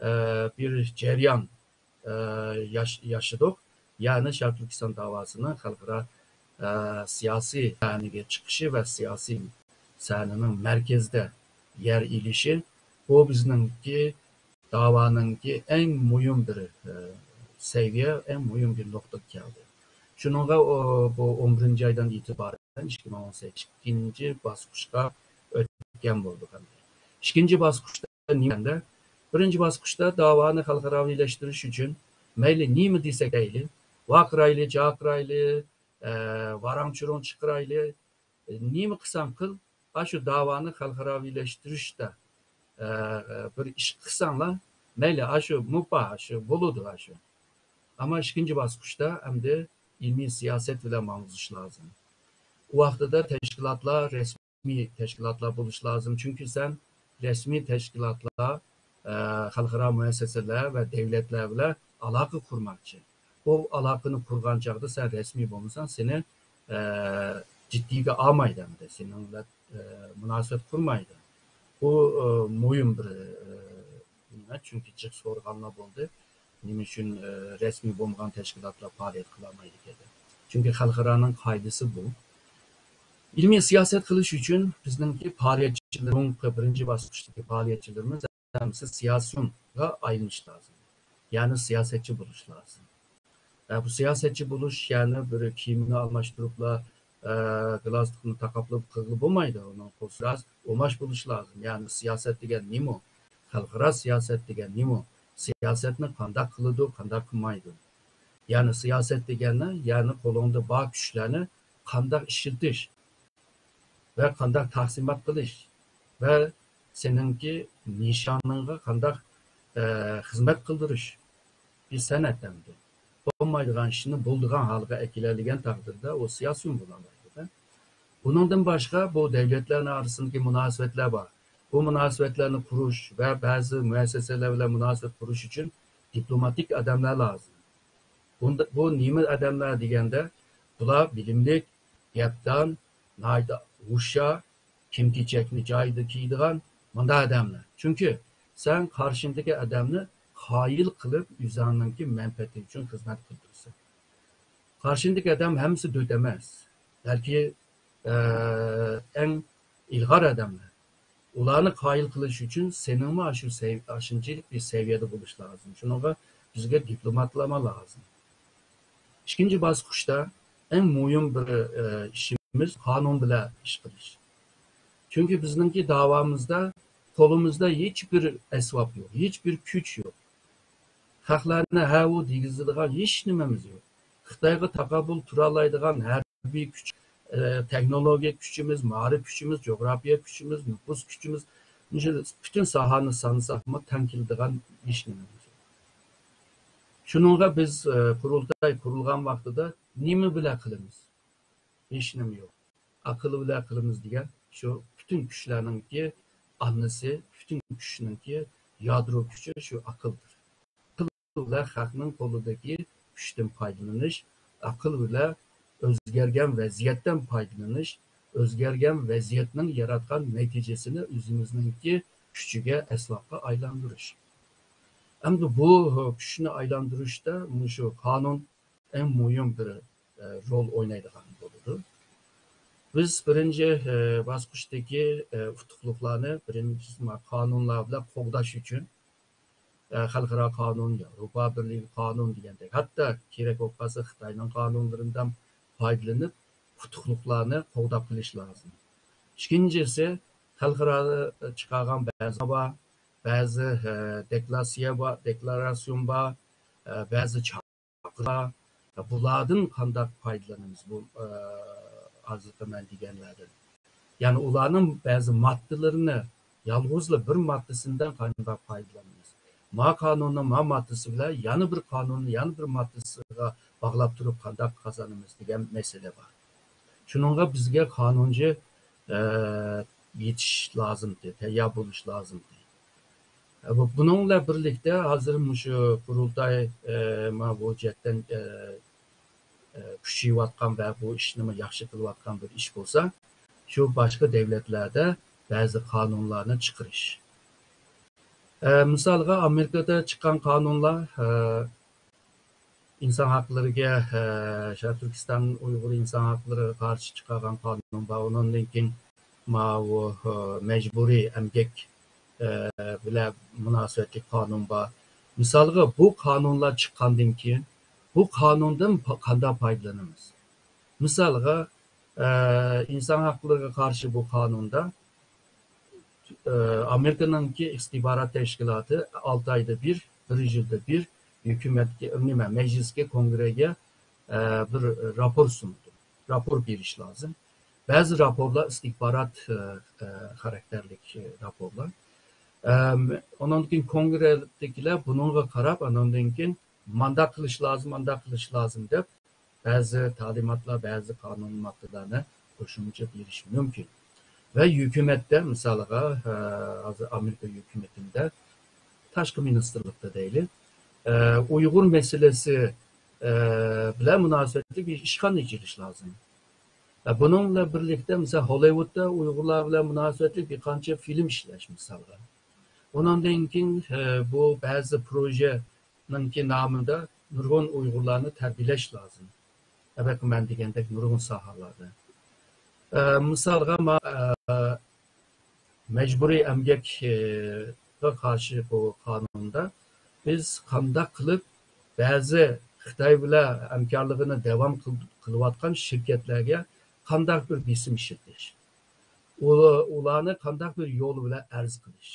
ئە، بىر جەريان، ئە، ياش-، ياشىدۇق. يەنى شەرقىي تۈركىستان داۋاسىنىڭ خەلقئارا، ئە، سىياسىي سەھنىگە چىقىشى ۋە سىياسىي سەھنىنىڭ مەركىزىدە يەر ئېلىشى، بۇ بىزنىڭكى داۋانىڭكى ئەڭ مۇھىم بىر، ئە، سەۋىيە، ئەڭ مۇھىم بىر نۇقتىغا كەلدى. شۇنىڭغا ئۇ، بۇ ئون بىرىنچى ئايدىن ئېتىبارەن ئىككى مىڭ ئون سەككىز ئىككىنچى باسقۇچقا ئۆتكەن بولدۇق ئەمدى. ئىككىنچى باسقۇچتا نېمە دېگەندە، بىرىنچى باسقۇچتا داۋانى خەلقئاراۋىلاشتۇرۇش ئۈچۈن مەيلى نېمە دېسەك دەيلى، ۋارقىرايلى، جارقىرايلى، ئە، ۋاراڭ-چۇرۇڭ چىقىرايلى، ئە، نېمە قىلساڭ قىل، ئاشۇ داۋانى خەلقئاراۋىلاشتۇرۇشتا، ئە، ئە، بىر ئىش قىلساڭلار، مەيلى، ئاشۇ مۇباھ، ئاشۇ بولىدۇ، ئاشۇ. ئەمما ئىككىنچى باسقۇچتا ئەمدى ئىلمىي سىياسەت بىلەن ماڭغۇزۇش لازىم. ئۇ ۋاقتىدا تەشكىلاتلار رەسمىي تەشكىلاتلار بولۇشى لازىم. چۈنكى سەن رەسمىي تەشكىلاتلار، ئە، خەلقئارا مۇئەسسەسەلەر ۋە دەۋلەتلەر بىلەن ئالاقە قۇرماقچى. ئۇ ئالاقىنى قۇرغان چاغدا سەن رەسمىي بولمىساڭ، سېنى، ئە، جىددىيگە ئالمايدۇ ئەمدى. سېنىڭ بىلەن، ئە، مۇناسىۋەت قۇرمايدۇ. بۇ، ئە، مۇھىم بىر، ئە، نېمە؟ چۈنكى جىق سورىغانلار بولدى. نېمە ئۈچۈن، ئە، رەسمىي بولمىغان تەشكىلاتلار پائالىيەت قىلالمايدىكەن دەپ؟ چۈنكى خەلقئارانىڭ قائىدىسى بۇ. ئىلمىي سىياسەت قىلىش ئۈچۈن بىزنىڭكى پائالىيەتچىلىرىمىز، بۇرۇنقى بىرىنچى باسقۇچتىكى پائالىيەتچىلىرىمىز ھەممىسى سىياسىيونغا ئايلىنىش لازىم. يەنى سىياسەتچى بولۇش لازىم. ئە، بۇ سىياسەتچى بولۇش، يەنى بىر كىيىمنى ئالماشتۇرۇپلا، ئە، گالستۇكنى تاقاپلا قىلغىلى بولمايدۇ. ئۇنىڭ قولسىراس ئوماش بولۇش لازىم. يەنى سىياسەت دېگەن نېمە؟ خەلقئارا سىياسەت دېگەن نېمە؟ سىياسەتنى قانداق قىلىدۇ، قانداق قىلمايدۇ؟ يەنى سىياسەت دېگەننى، يەنى قولۇڭدا بار كۈچلەرنى قانداق ئىشلىتىش ۋە قانداق تەقسىمات قىلىش ۋە سېنىڭكى نىشانىڭغا قانداق، ئە، خىزمەت قىلدۇرۇش بىر سەنئەت ئەمدى. بولمايدىغان ئىشنى بولىدىغان ھالغا ئەكېلەلىگەن تەقدىردە ئۇ سىياسىيون بولالايدۇ. بۇنىڭدىن باشقا بۇ دەۋلەتلەرنىڭ ئارىسىدىكى مۇناسىۋەتلەر بار. بۇ مۇناسىۋەتلەرنى قۇرۇش ۋە بەزى مۇئەسسەسەلەر بىلەن مۇناسىۋەت قۇرۇش ئۈچۈن دىپلوماتىك ئادەملەر لازىم. بۇندا، بۇ نېمە ئادەملەر دېگەندە، بۇلار بىلىملىك، گەپدان، ناھايىتى ھوشيار، كىيىم-كېچەكنى جايىدا كىيىدىغان مۇنداق ئادەملەر. چۈنكى سەن قارشىڭدىكى ئادەمنى قايىل قىلىپ، ئۆزۈڭنىڭكى مەنپەئەتى ئۈچۈن خىزمەت قىلدۇرىسەن. قارشىڭدىكى ئادەم ھەممىسى دۆت ئەمەس، بەلكى، ئە، ئەڭ ئىلغار ئادەملەر. ئۇلارنى قايىل قىلىش ئۈچۈن سېنىڭمۇ ئاشۇ سەي-، ئاشۇنچىلىك بىر سەۋىيەدە بولۇش لازىم. شۇنىڭغا بىزگە دىپلوماتلارمۇ لازىم. ئىككىنچى باسقۇچتا ئەڭ مۇھىم بىر، ئە، ئىشىمىز قانۇن بىلەن ئىش قىلىش. چۈنكى بىزنىڭكى داۋامىزدا قولىمىزدا ھېچبىر ئەسۋاب يوق، ھېچبىر كۈچ يوق. خەقلەرنى ھە-ۋۇ دېگۈزىدىغان ھېچ نېمىمىز يوق. خىتايغا تاقابىل تۇرالايدىغان ھەربىي كۈچ، ئە، تېخنولوگىيە كۈچىمىز، مائارىپ كۈچىمىز، جۇغراپىيە كۈچىمىز، نوپۇس كۈچىمىز، مۇشۇ پۈتۈن ساھەنى سانىساقمۇ تەڭ كېلىدىغان ھېچ نېمىمىز يوق. شۇنىڭغا بىز، ئە، قۇرۇلتاي قۇرۇلغان ۋاقتىدا نېمە بىلەن قىلىمىز؟ ھېچ نېمە يوق. ئەقىل بىلەن قىلىمىز دېگەن شۇ پۈتۈن كۈچلەرنىڭكى ئانىسى، پۈتۈن كۈچنىڭكى يادرو كۈچى شۇ ئەقىلدۇر. ئەقىل بىلەن خەقنىڭ قولىدىكى كۈچتىن پايدىلىنىش، ئەقىل بىلەن ئۆزگەرگەن ۋەزىيەتتىن پايدىلىنىش، ئۆزگەرگەن ۋەزىيەتنىڭ ياراتقان نەتىجىسىنى ئۆزىمىزنىڭكى كۈچىگە، ئەسۋابقا ئايلاندۇرۇش. ئەمدى بۇ كۈچنى ئايلاندۇرۇشتا مۇشۇ قانۇن ئەڭ مۇھىم بىر، ئە، رول ئوينايدىغان بولىدۇ. بىز بىرىنچى، ئە، باسقۇچتىكى، ئە، ئۇتۇقلۇقلارنى بىرىنچى قانۇنلار بىلەن قوغداش ئۈچۈن، ئە، خەلقئارا قانۇن، ياۋروپا بىرلىكى قانۇن دېگەندەك، ھەتتا كېرەك بولۇپ قالسا خىتاينىڭ قانۇنلىرىدىن پايدىلىنىپ، ئۇتۇقلۇقلارنى قوغداپ قېلىش لازىم. ئىككىنچىسى، خەلقئارا چىقارغان بەزى بار، بەزى، ئە، دېكلاراتسىيە بار، دېكلاراتسىيون بار، ئە، بەزى چاقىرىقلار، بۇلاردىن قانداق پايدىلىنىمىز؟ بۇ، ئە، ھازىرقى مەن دېگەنلەردىن. يەنى ئۇلارنىڭ بەزى ماددىلىرىنى، يالغۇزلا بىر ماددىسىدىن قانداق پايدىلىنىمىز؟ ما قانۇننىڭ ما ماددىسى بىلەن يەنە بىر قانۇننى يەنە بىر ماددىسىغا باغلاپ تۇرۇپ قانداق قازىنىمىز دېگەن مەسىلە بار. شۇنىڭغا بىزگە قانۇنچى، ئە، يېتىش لازىمدى، تەييار بولۇش لازىمدى. ئە، بۇ، بۇنىڭ بىلەن بىرلىكتە ھازىر مۇشۇ قۇرۇلتاي، ئە، ما بۇ جەھەتتىن، ئە، ئە، كۈچىيىۋاتقان ۋە بۇ ئىشنىمۇ ياخشى قىلىۋاتقان بىر ئىش بولسا، شۇ باشقا دۆلەتلەردە بەزى قانۇنلارنى چىقىرىش. ئە، مىسالغا، ئامېرىكىدا چىققان قانۇنلار، ئە، ئىنسان ھەقلىرىگە، ئە، شەرقىي تۈركىستان ئۇيغۇر ئىنسان ھەقلىرىگە قارشى چىقارغان قانۇن بار. ئۇنىڭدىن كېيىن ماۋۇ، ئە، مەجبۇرىي ئەمگەك، ئە، بىلەن مۇناسىۋەتلىك قانۇن بار. مىسالغا، بۇ قانۇنلار چىققاندىن كېيىن، بۇ قانۇندىن پا-، قانداق پايدىلىنىمىز؟ مىسالغا، ئە، ئىنسان ھەقلىرىگە قارشى بۇ قانۇندا، ئە، ئامېرىكىنىڭكى ئىستىخبارات تەشكىلاتى ئالتە ئايدا بىر، بىر يىلدا بىر ھۆكۈمەتكە، نېمە، مەجلىسكە، كونگرېگە، ئە، بىر راپور سۇنىدۇ. راپور بېرىش لازىم. بەزى راپورلار ئىستىخبارات، ئە، ئە، خاراكتېرلىك، ئە، راپورلار. ئەم، ئۇنىڭدىن كېيىن كونگرېدىكىلەر بۇنىڭغا قاراپ، ئانىڭدىن كېيىن مانداق قىلىش لازىم، ئانداق قىلىش لازىم دەپ، بەزى تەلىماتلار، بەزى قانۇن ماددىلارنى قوشۇمچە بېرىشى مۇمكىن. ۋە ھۆكۈمەتتە، مىسالغا، ئە، ھازىر ئامېرىكا ھۆكۈمىتىدە، تاشقى مىنىستىرلىقتا دەيلى، ئە، ئۇيغۇر مەسىلىسى، ئە، بىلەن مۇناسىۋەتلىك بىر ئىشخانا ئېچىلىش لازىم. ۋە بۇنىڭ بىلەن بىرلىكتە، مىسال، ھوللىۋۇدتا ئۇيغۇرلار بىلەن مۇناسىۋەتلىك بىر قانچە فىلىم ئىشلەش، مىسالغا. ئۇنىڭدىن كېيىن، ئە، بۇ بەزى پروژە نىڭكى نامىدا نۇرغۇن ئۇيغۇرلارنى تەربىيەلەش لازىم. ئەبەقى مەن دېگەندەك نۇرغۇن ساھەلەردە. ئە، مىسالغا، ما-، ئە، مەجبۇرىي ئەمگەككە قارشى بۇ قانۇندا بىز قانداق قىلىپ بەزى خىتاي بىلەن ھەمكارلىقىنى داۋام قىل-، قىلىۋاتقان شىركەتلەرگە قانداق بىر بېسىم ئىشلىتىش، ئۇ-، ئۇلارنى قانداق بىر يول بىلەن ئەرز قىلىش.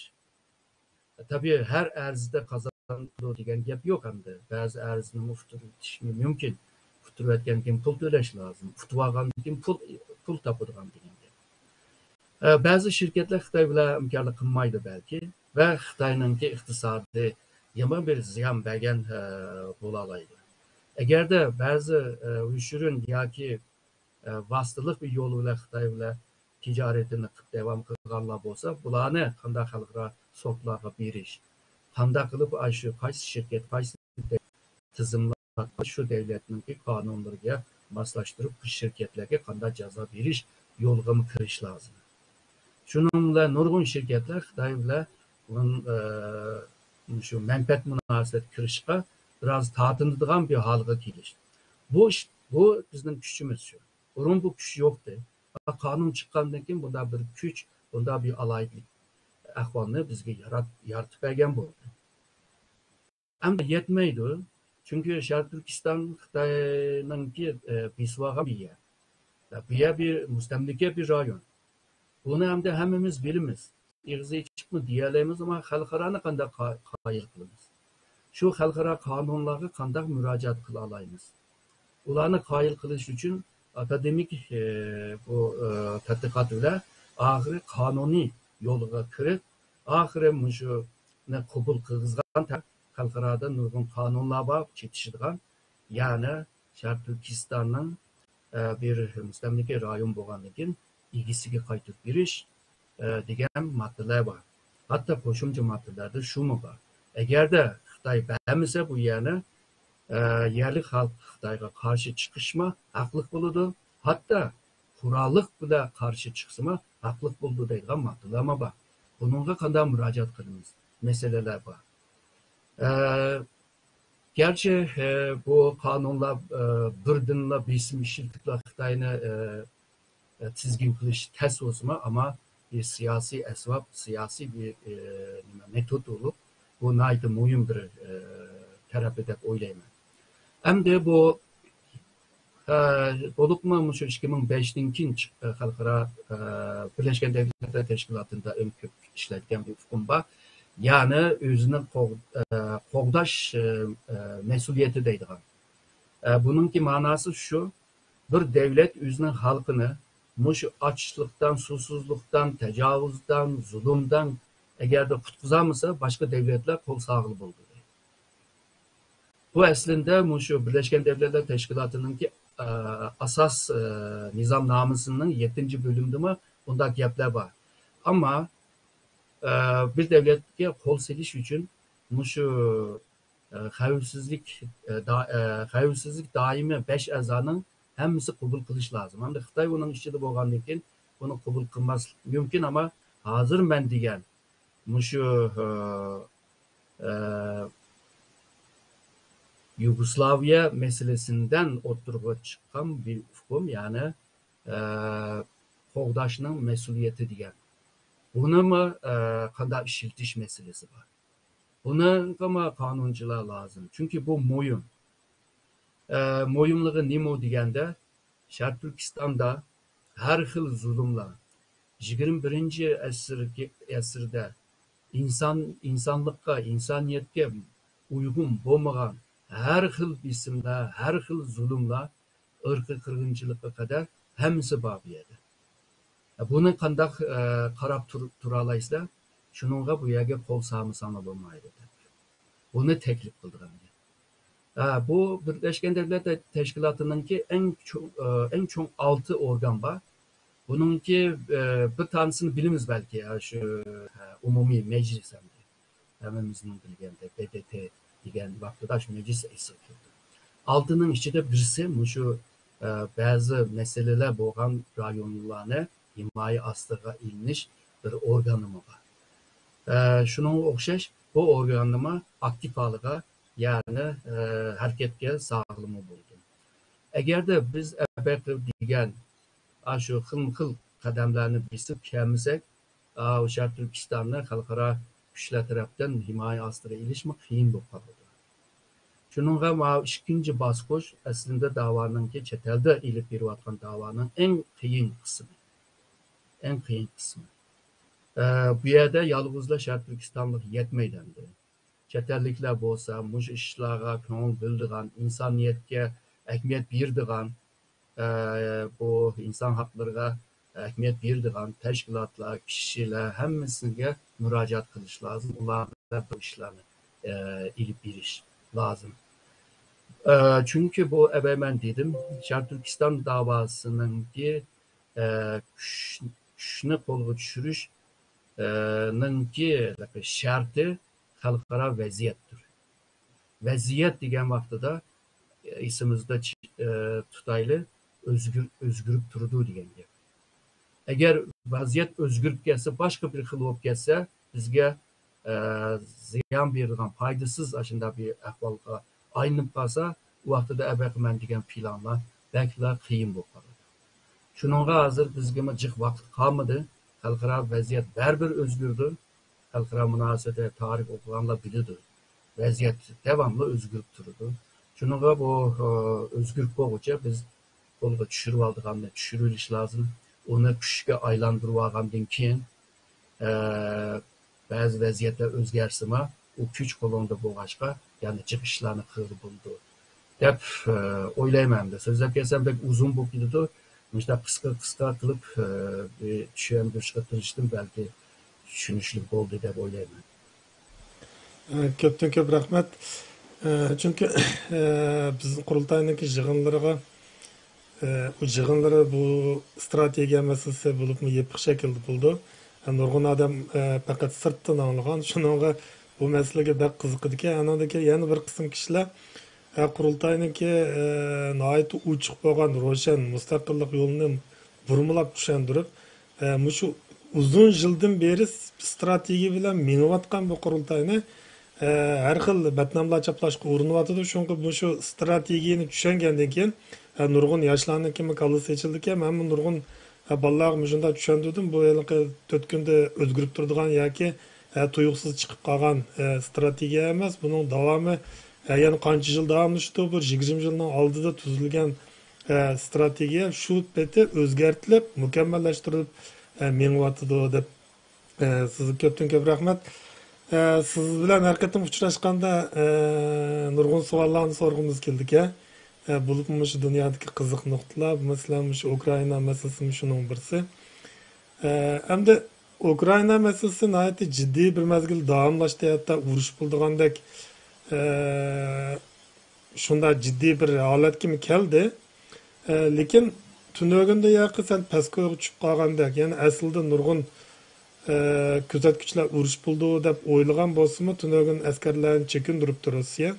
تەبىئىي، ھەر ئەرزدە قازانىدۇ دېگەن گەپ يوق ئەمدى. بەزى ئەرزنىمۇ ئۇتتۇرۇۋېتىشمۇ مۇمكىن. ئۇتتۇرۇۋەتكەندىن كېيىن پۇل تۆلەش لازىم. ئۇتۇۋالغاندىن كېيىن پۇل، پۇل تاپىدىغان دېگەن گەپ. ئە، بەزى شىركەتلەر خىتاي بىلەن ھەمكارلىق قىلمايدۇ بەلكى ۋە خىتاينىڭكى ئىقتىسادى يامان بىر زىيان بەرگەن، ئە، بولالايدۇ. ئەگەردە بەزى، ئە، يوشۇرۇن ياكى ئە، ۋاسىتىلىق بىر يول بىلەن خىتاي بىلەن تىجارىتىنى قىپ داۋام قىلغانلار بولسا، بۇلارنى قانداق خەلقئارا سوتلارغا بېرىش، قانداق قىلىپ ئاشۇ قايسى شىركەت، قايسى تىزىملاتقان شۇ دۆلەتنىڭكى قانۇنلىرىغا ماسلاشتۇرۇپ، بۇ شىركەتلەرگە قانداق جازا بېرىش يولىغىمۇ كىرىش لازىم. شۇنىڭ بىلەن نۇرغۇن شىركەتلەر خىتاي بىلەن بۇنىڭ، ئە، شۇ مەنپەئەت مۇناسىۋەت كىرىشقا بىراز تارتىنىدىغان بىر ھالغا كېلىش. بۇ ئىش، بۇ بىزنىڭ كۈچىمىز شۇ. بۇرۇن بۇ كۈچ يوقتى. قانۇن چىققاندىن كېيىن بۇنداق بىر كۈچ، بۇنداق بىر ئالاھىدىلىك ئەھۋالنى بىزگە يارات-، يارىتىپ بەرگەن بولدى. ئەمدى يەتمەيدۇ. چۈنكى شەرقىي تۈركىستان خىتاينىڭكى، ئە، بېسىۋالغان بىر يەر. بۇ يەر بىر مۇستەملىكە بىر رايون. بۇنى ئەمدى ھەممىمىز بىلىمىز. ئېغىز ئېچىپمۇ دېيەلەيمىز، ئەمما خەلقئارانى قانداق قا-، قايىل قىلىمىز؟ شۇ خەلقئارا قانۇنلارغا قانداق مۇراجىئەت قىلالايمىز؟ ئۇلارنى قايىل قىلىش ئۈچۈن ئاكادېمىك، ئى، بۇ، ئى، تەتقىقات بىلەن ئاخىرى قانۇنىي يولغا كىرىپ، ئاخىرى مۇشۇنى قوبۇل قىلغۇزغان تە-، خەلقئارادا نۇرغۇن قانۇنلار بار، چېتىشىدىغان. يەنى شەرقىي تۈركىستاننىڭ، ئە، بىر مۇستەملىكە رايون بولغاندىن كېيىن ئىگىسىگە قايتۇرۇپ بېرىش، ئە، دېگەن ماددىلار بار. ھەتتا قوشۇمچە ماددىلاردا شۇمۇ بار. ئەگەردە خىتاي بەرمىسە بۇ يەرنى، ئە، يەرلىك خەلق خىتايغا قارشى چىقىشما ھەقلىق بولىدۇ. ھەتتا قوراللىق بىلەن قارشى چىقسىمۇ ھەقلىق بولىدۇ دەيدىغان ماددىلارمۇ بار. بۇنىڭغا قانداق مۇراجىئەت قىلىمىز؟ مەسىلىلەر بار. ئە، گەرچە، ئە، بۇ قانۇنلار، ئە، بىردىنلا بېسىم ئىشلىتىپلا خىتاينى، ئە، ئە، تىزگىن قىلىش تەس بولسىمۇ، ئەمما بىر سىياسىي ئەسۋاب، سىياسىي بىر، ئە، نېمە، مېتود بولۇپ، بۇ ناھايىتى مۇھىم بىر، ئە، تەرەپى دەپ ئويلايمەن. ئەمدى بۇ، ئە، بولۇپمۇ مۇشۇ ئىككى مىڭ بەشتىن كېيىن چىق-، ئە، خەلقئارا، ئە، بىرلەشكەن دۆلەتلەر تەشكىلاتىدا ئەڭ كۆپ ئىشلەتكەن بىر ئۇقۇم بار. يەنى ئۆزىنى قوغ-، ئە، قوغداش، ئە، ئە، مەسئۇلىيىتى دەيدىغان. ئە، بۇنىڭكى مەناسى شۇ، بىر دۆلەت ئۆزىنىڭ خەلقىنى مۇشۇ ئاچلىقتىن، سۇسىزلىقتىن، تاجاۋۇزدىن، زۇلۇمدىن ئەگەردە قۇتقۇزالمىسا، باشقا دۆلەتلەر قول سالغىلى بولىدۇ. بۇ ئەسلىندە مۇشۇ بىرلەشكەن دۆلەتلەر تەشكىلاتىنىڭكى، ئە، ئاساس، ئە، نىزامنامىسىنىڭ يەتتىنچى بۆلۈمىدىمۇ بۇنداق گەپلەر بار. ئەمما، ئە، بىر دۆلەتكە قول سېلىش ئۈچۈن مۇشۇ، ئە، خەۋپسىزلىك، ئە، دا-، ئە، خەۋپسىزلىك دائىمىي بەش ئەزانىڭ ھەممىسى قوبۇل قىلىش لازىم. ئەمدى خىتاي ئۇنىڭ ئىچىدە بولغاندىن كېيىن بۇنى قوبۇل قىلماسلىق مۇمكىن، ئەمما ھازىر مەن دېگەن مۇشۇ، ئە، ئە، يۇگوسلاۋىيە مەسىلىسىندىن ئوتتۇرىغا چىققان بىر ئۇقۇم، يەنى، ئە، قوغداشنىڭ مەسئۇلىيىتى دېگەن. بۇنىمۇ، ئە، قانداق ئىشلىتىش مەسىلىسى بار. بۇنىڭغىمۇ قانۇنچىلار لازىم. چۈنكى بۇ مۇھىم. ئە، مۇھىملىقى نېمە دېگەندە، شەرقىي تۈركىستاندا ھەر خىل زۇلۇملار، يىگىرمە بىرىنچى ئەسىرگە، ئەسىردە ئىنسان، ئىنسانلىققا، ئىنسانىيەتكە ئۇيغۇن بولمىغان ھەر خىل بېسىملار، ھەر خىل زۇلۇملار، ئىرقىي قىرغىنچىلىققا قەدەر ھەممىسى بار بۇ يەردە. بۇنى قانداق، ئە، قاراپ تۇر-، تۇرالايسىلەر؟ شۇنىڭغا بۇ يەرگە قول سالمىساڭلار بولمايدۇ دەپ. بۇنى تەكلىپ قىلىدىغان گەپ. ئە، بۇ بىرلەشكەن دۆلەتلەر تەشكىلاتىنىڭكى ئەڭ چوڭ، ئە، ئەڭ چوڭ ئالتە ئورگان بار. بۇنىڭكى، ئە، بىر تانىسىنى بىلىمىز بەلكى، ئە، شۇ، ئە، ئومۇمىي مەجلىس ئەمدى. ھەممىمىزنىڭ بىلگەندەك، بې دې تې دېگەن ۋاقتىدا شۇ مەجلىس ئېسىگە كەلدى. ئالتىنىڭ ئىچىدە بىرسى مۇشۇ، ئە، بەزى مەسىلىلەر بولغان رايونلارنى ھىمايە ئاستىغا ئېلىنىش بىر ئورگانىمۇ بار. ئە، شۇنىڭغا ئوخشاش بۇ ئورگاننىمۇ ئاكتىپ ھالىغا، يەنى، ئە، ھەرىكەتكە ساغلىمۇ بولدى. ئەگەردە بىز ئەبەقىر دېگەن ئاشۇ خىلمۇ خىل قەدەملەرنى بېسىپ كەلمىسەك، ئاۋۇ شەرقىي تۈركىستاننى خەلقئارا كۈچلەر تەرەپتىن ھىمايە ئاستىغا ئېلىشمۇ قىيىن بولۇپ قالىدۇ. شۇنىڭغا ماۋۇ ئىككىنچى باسقۇچ ئەسلىدە داۋانىڭكى، چەت ئەلدە ئېلىپ بېرىۋاتقان داۋانىڭ ئەڭ قىيىن قىسمى. ئەڭ قىيىن قىسمى. ئە، بۇ يەردە يالغۇزلا شەرقىي تۈركىستانلىق يەتمەيدۇ ئەمدى. چەت ئەللىكلەر بولسا مۇشۇ ئىشلارغا كۆڭۈل بۆلىدىغان، ئىنسانىيەتكە ئەھمىيەت بېرىدىغان، ئە، بۇ ئىنسان ھەقلىرىغا ئەھمىيەت بېرىدىغان تەشكىلاتلار، كىشىلەر ھەممىسىگە مۇراجىئەت قىلىش لازىم. ئۇلار بىلەن بۇ ئىشلارنى، ئە، ئېلىپ بېرىش لازىم. ئە، چۈنكى بۇ ئەۋەل مەن دېدىم، شەرقىي تۈركىستان داۋاسىنىڭكى، ئە، كۈچ-، كۈچنى قولغا چۈشۈرۈش، ئە، نىڭكى شەرتى خەلقئارا ۋەزىيەتتۇر. ۋەزىيەت دېگەن ۋاقتىدا ئېسىمىزدە چى-، ئە، تۇتايلى، ئۆزگىر-، ئۆزگىرىپ تۇرىدۇ دېگەن گەپ. ئەگەر ۋەزىيەت ئۆزگىرىپ كەتسە، باشقا بىر خىل بولۇپ كەتسە، بىزگە، ئە، زىيان بېرىدىغان، پايدىسىز ئاشۇنداق بىر ئەھۋالغا ئايلىنىپ قالسا، ئۇ ۋاقتىدا ئەبەقى مەن دېگەن پىلانلار بەكلا قىيىن بولۇپ قالىدۇ. شۇنىڭغا ھازىر بىزگىمۇ جىق ۋاقىت قالمىدى. خەلقئارا ۋەزىيەت بەرىبىر ئۆزگىرىدۇ. خەلقئارا مۇناسىۋەت ۋە تارىخ ئوقۇغانلار بىلىدۇ. ۋەزىيەت داۋاملىق ئۆزگىرىپ تۇرىدۇ. شۇنىڭغا بۇ، ئە، ئۆزگىرىپ بولغۇچە بىز قولغا چۈشۈرۈۋالىدىغاننى چۈشۈرۈۋېلىش لازىم. ئۇنى كۈچكە ئايلاندۇرۇۋالغاندىن كېيىن، ئە، بەزى ۋەزىيەتلەر ئۆزگەرسىمۇ، ئۇ كۈچ قولۇڭدا بولغاچقا، يەنە جىق ئىشلارنى قىلغىلى بولىدۇ، دەپ، ئە، ئويلايمەن. ئەمدى سۆزلەپ كەلسەم، بەك ئۇزۇن بولۇپ كېتىدۇ. مۇشۇنداق قىسقا، قىسقا قىلىپ، ئە، بىر چۈشەندۈرۈشكە تىرىشتىم، بەلكى چۈشىنىشلىك بولدى دەپ ئويلايمەن. ئە، كۆپتىن كۆپ رەھمەت. ئە، چۈنكى، ئە، بىز قۇرۇلتاينىڭكى يىغىنلىرىغا، ئە، ئۇ يىغىنلىرى بۇ ئىستراتېگىيە مەسىلىسى بولۇپمۇ يېپىق شەكىلدە بولىدۇ. ئە، نۇرغۇن ئادەم، ئە، پەقەت سىرتتىن ئاڭلىغان، شۇنىڭغا بۇ مەسىلىگە بەك قىزىقىدىكەن. ئانىڭدىن كېيىن يەنە بىر قىسىم كىشىلەر، ئە، قۇرۇلتاينىڭكى، ئە، ناھايىتى ئوچۇق بولغان، روشەن مۇستەقىللىق يولىنى بۇرمىلاپ چۈشەندۈرۈپ، ئە، مۇشۇ ئۇزۇن يىلدىن بېرى ئىستراتېگىيە بىلەن مېڭىۋاتقان بۇ قۇرۇلتاينى، ئە، ھەر خىل بەتناملار چاپلاشقا ئۇرۇنۇۋاتىدۇ. شۇڭا مۇشۇ ئىستراتېگىيەنى چۈشەنگەندىن كېيىن، ئە، نۇرغۇن ياشلارنىڭكىمۇ كاللىسى ئېچىلدىكەن. مەنمۇ نۇرغۇن، ئە، بالىلارغا مۇشۇنداق چۈشەندۈردۈم. بۇ ھېلىقى تۆت كۈندە ئۆزگىرىپ تۇرىدىغان ياكى، ئە، تۇيۇقسىز چىقىپ قالغان، ئە، ئىستراتېگىيە ئەمەس. بۇنىڭ داۋامى، ئە، يەنە قانچە يىل داۋاملىشىدۇ؟ بىر يىگىرمە يىل ئالدىدا تۈزۈلگەن ئە، ئىستراتېگىيە شۇ پېتى ئۆزگەرتىلىپ، مۇكەممەللەشتۈرۈلۈپ، ئە، مېڭىۋاتىدۇ دەپ، ئە، سىزگە كۆپتىن كۆپ رەھمەت. ئە، سىز بىلەن ھەر قېتىم ئۇچراشقاندا، ئە، نۇرغۇن سوئاللارنى سورىغۇمىز كېلىدىكەن. ئە، بولۇپمۇ مۇشۇ دۇنيادىكى قىزىق نۇقتىلار، مەسىلەن، مۇشۇ ئۇكرائىنا مەسىلىسىمۇ شۇنىڭ بىرسى. ئە، ئەمدى ئۇكرائىنا مەسىلىسى ناھايىتى جىددىي بىر مەزگىل داۋاملاشتى، ھەتتا ئۇرۇش بولىدىغاندەك، ئە، شۇنداق جىددىي بىر ھالەتكىمۇ كەلدى. ئە، لېكىن تۈنۈگۈندە ياقى سەل پەسكويغا چۈشۈپ قالغاندەك، يەنى ئەسلىدە نۇرغۇن، ئە، كۆزەتكۈچىلەر ئۇرۇش بولىدۇ دەپ ئويلىغان بولسىمۇ، تۈنۈگۈن ئەسكەرلەرنى چېكىندۈرۈپتۇ روسىيە.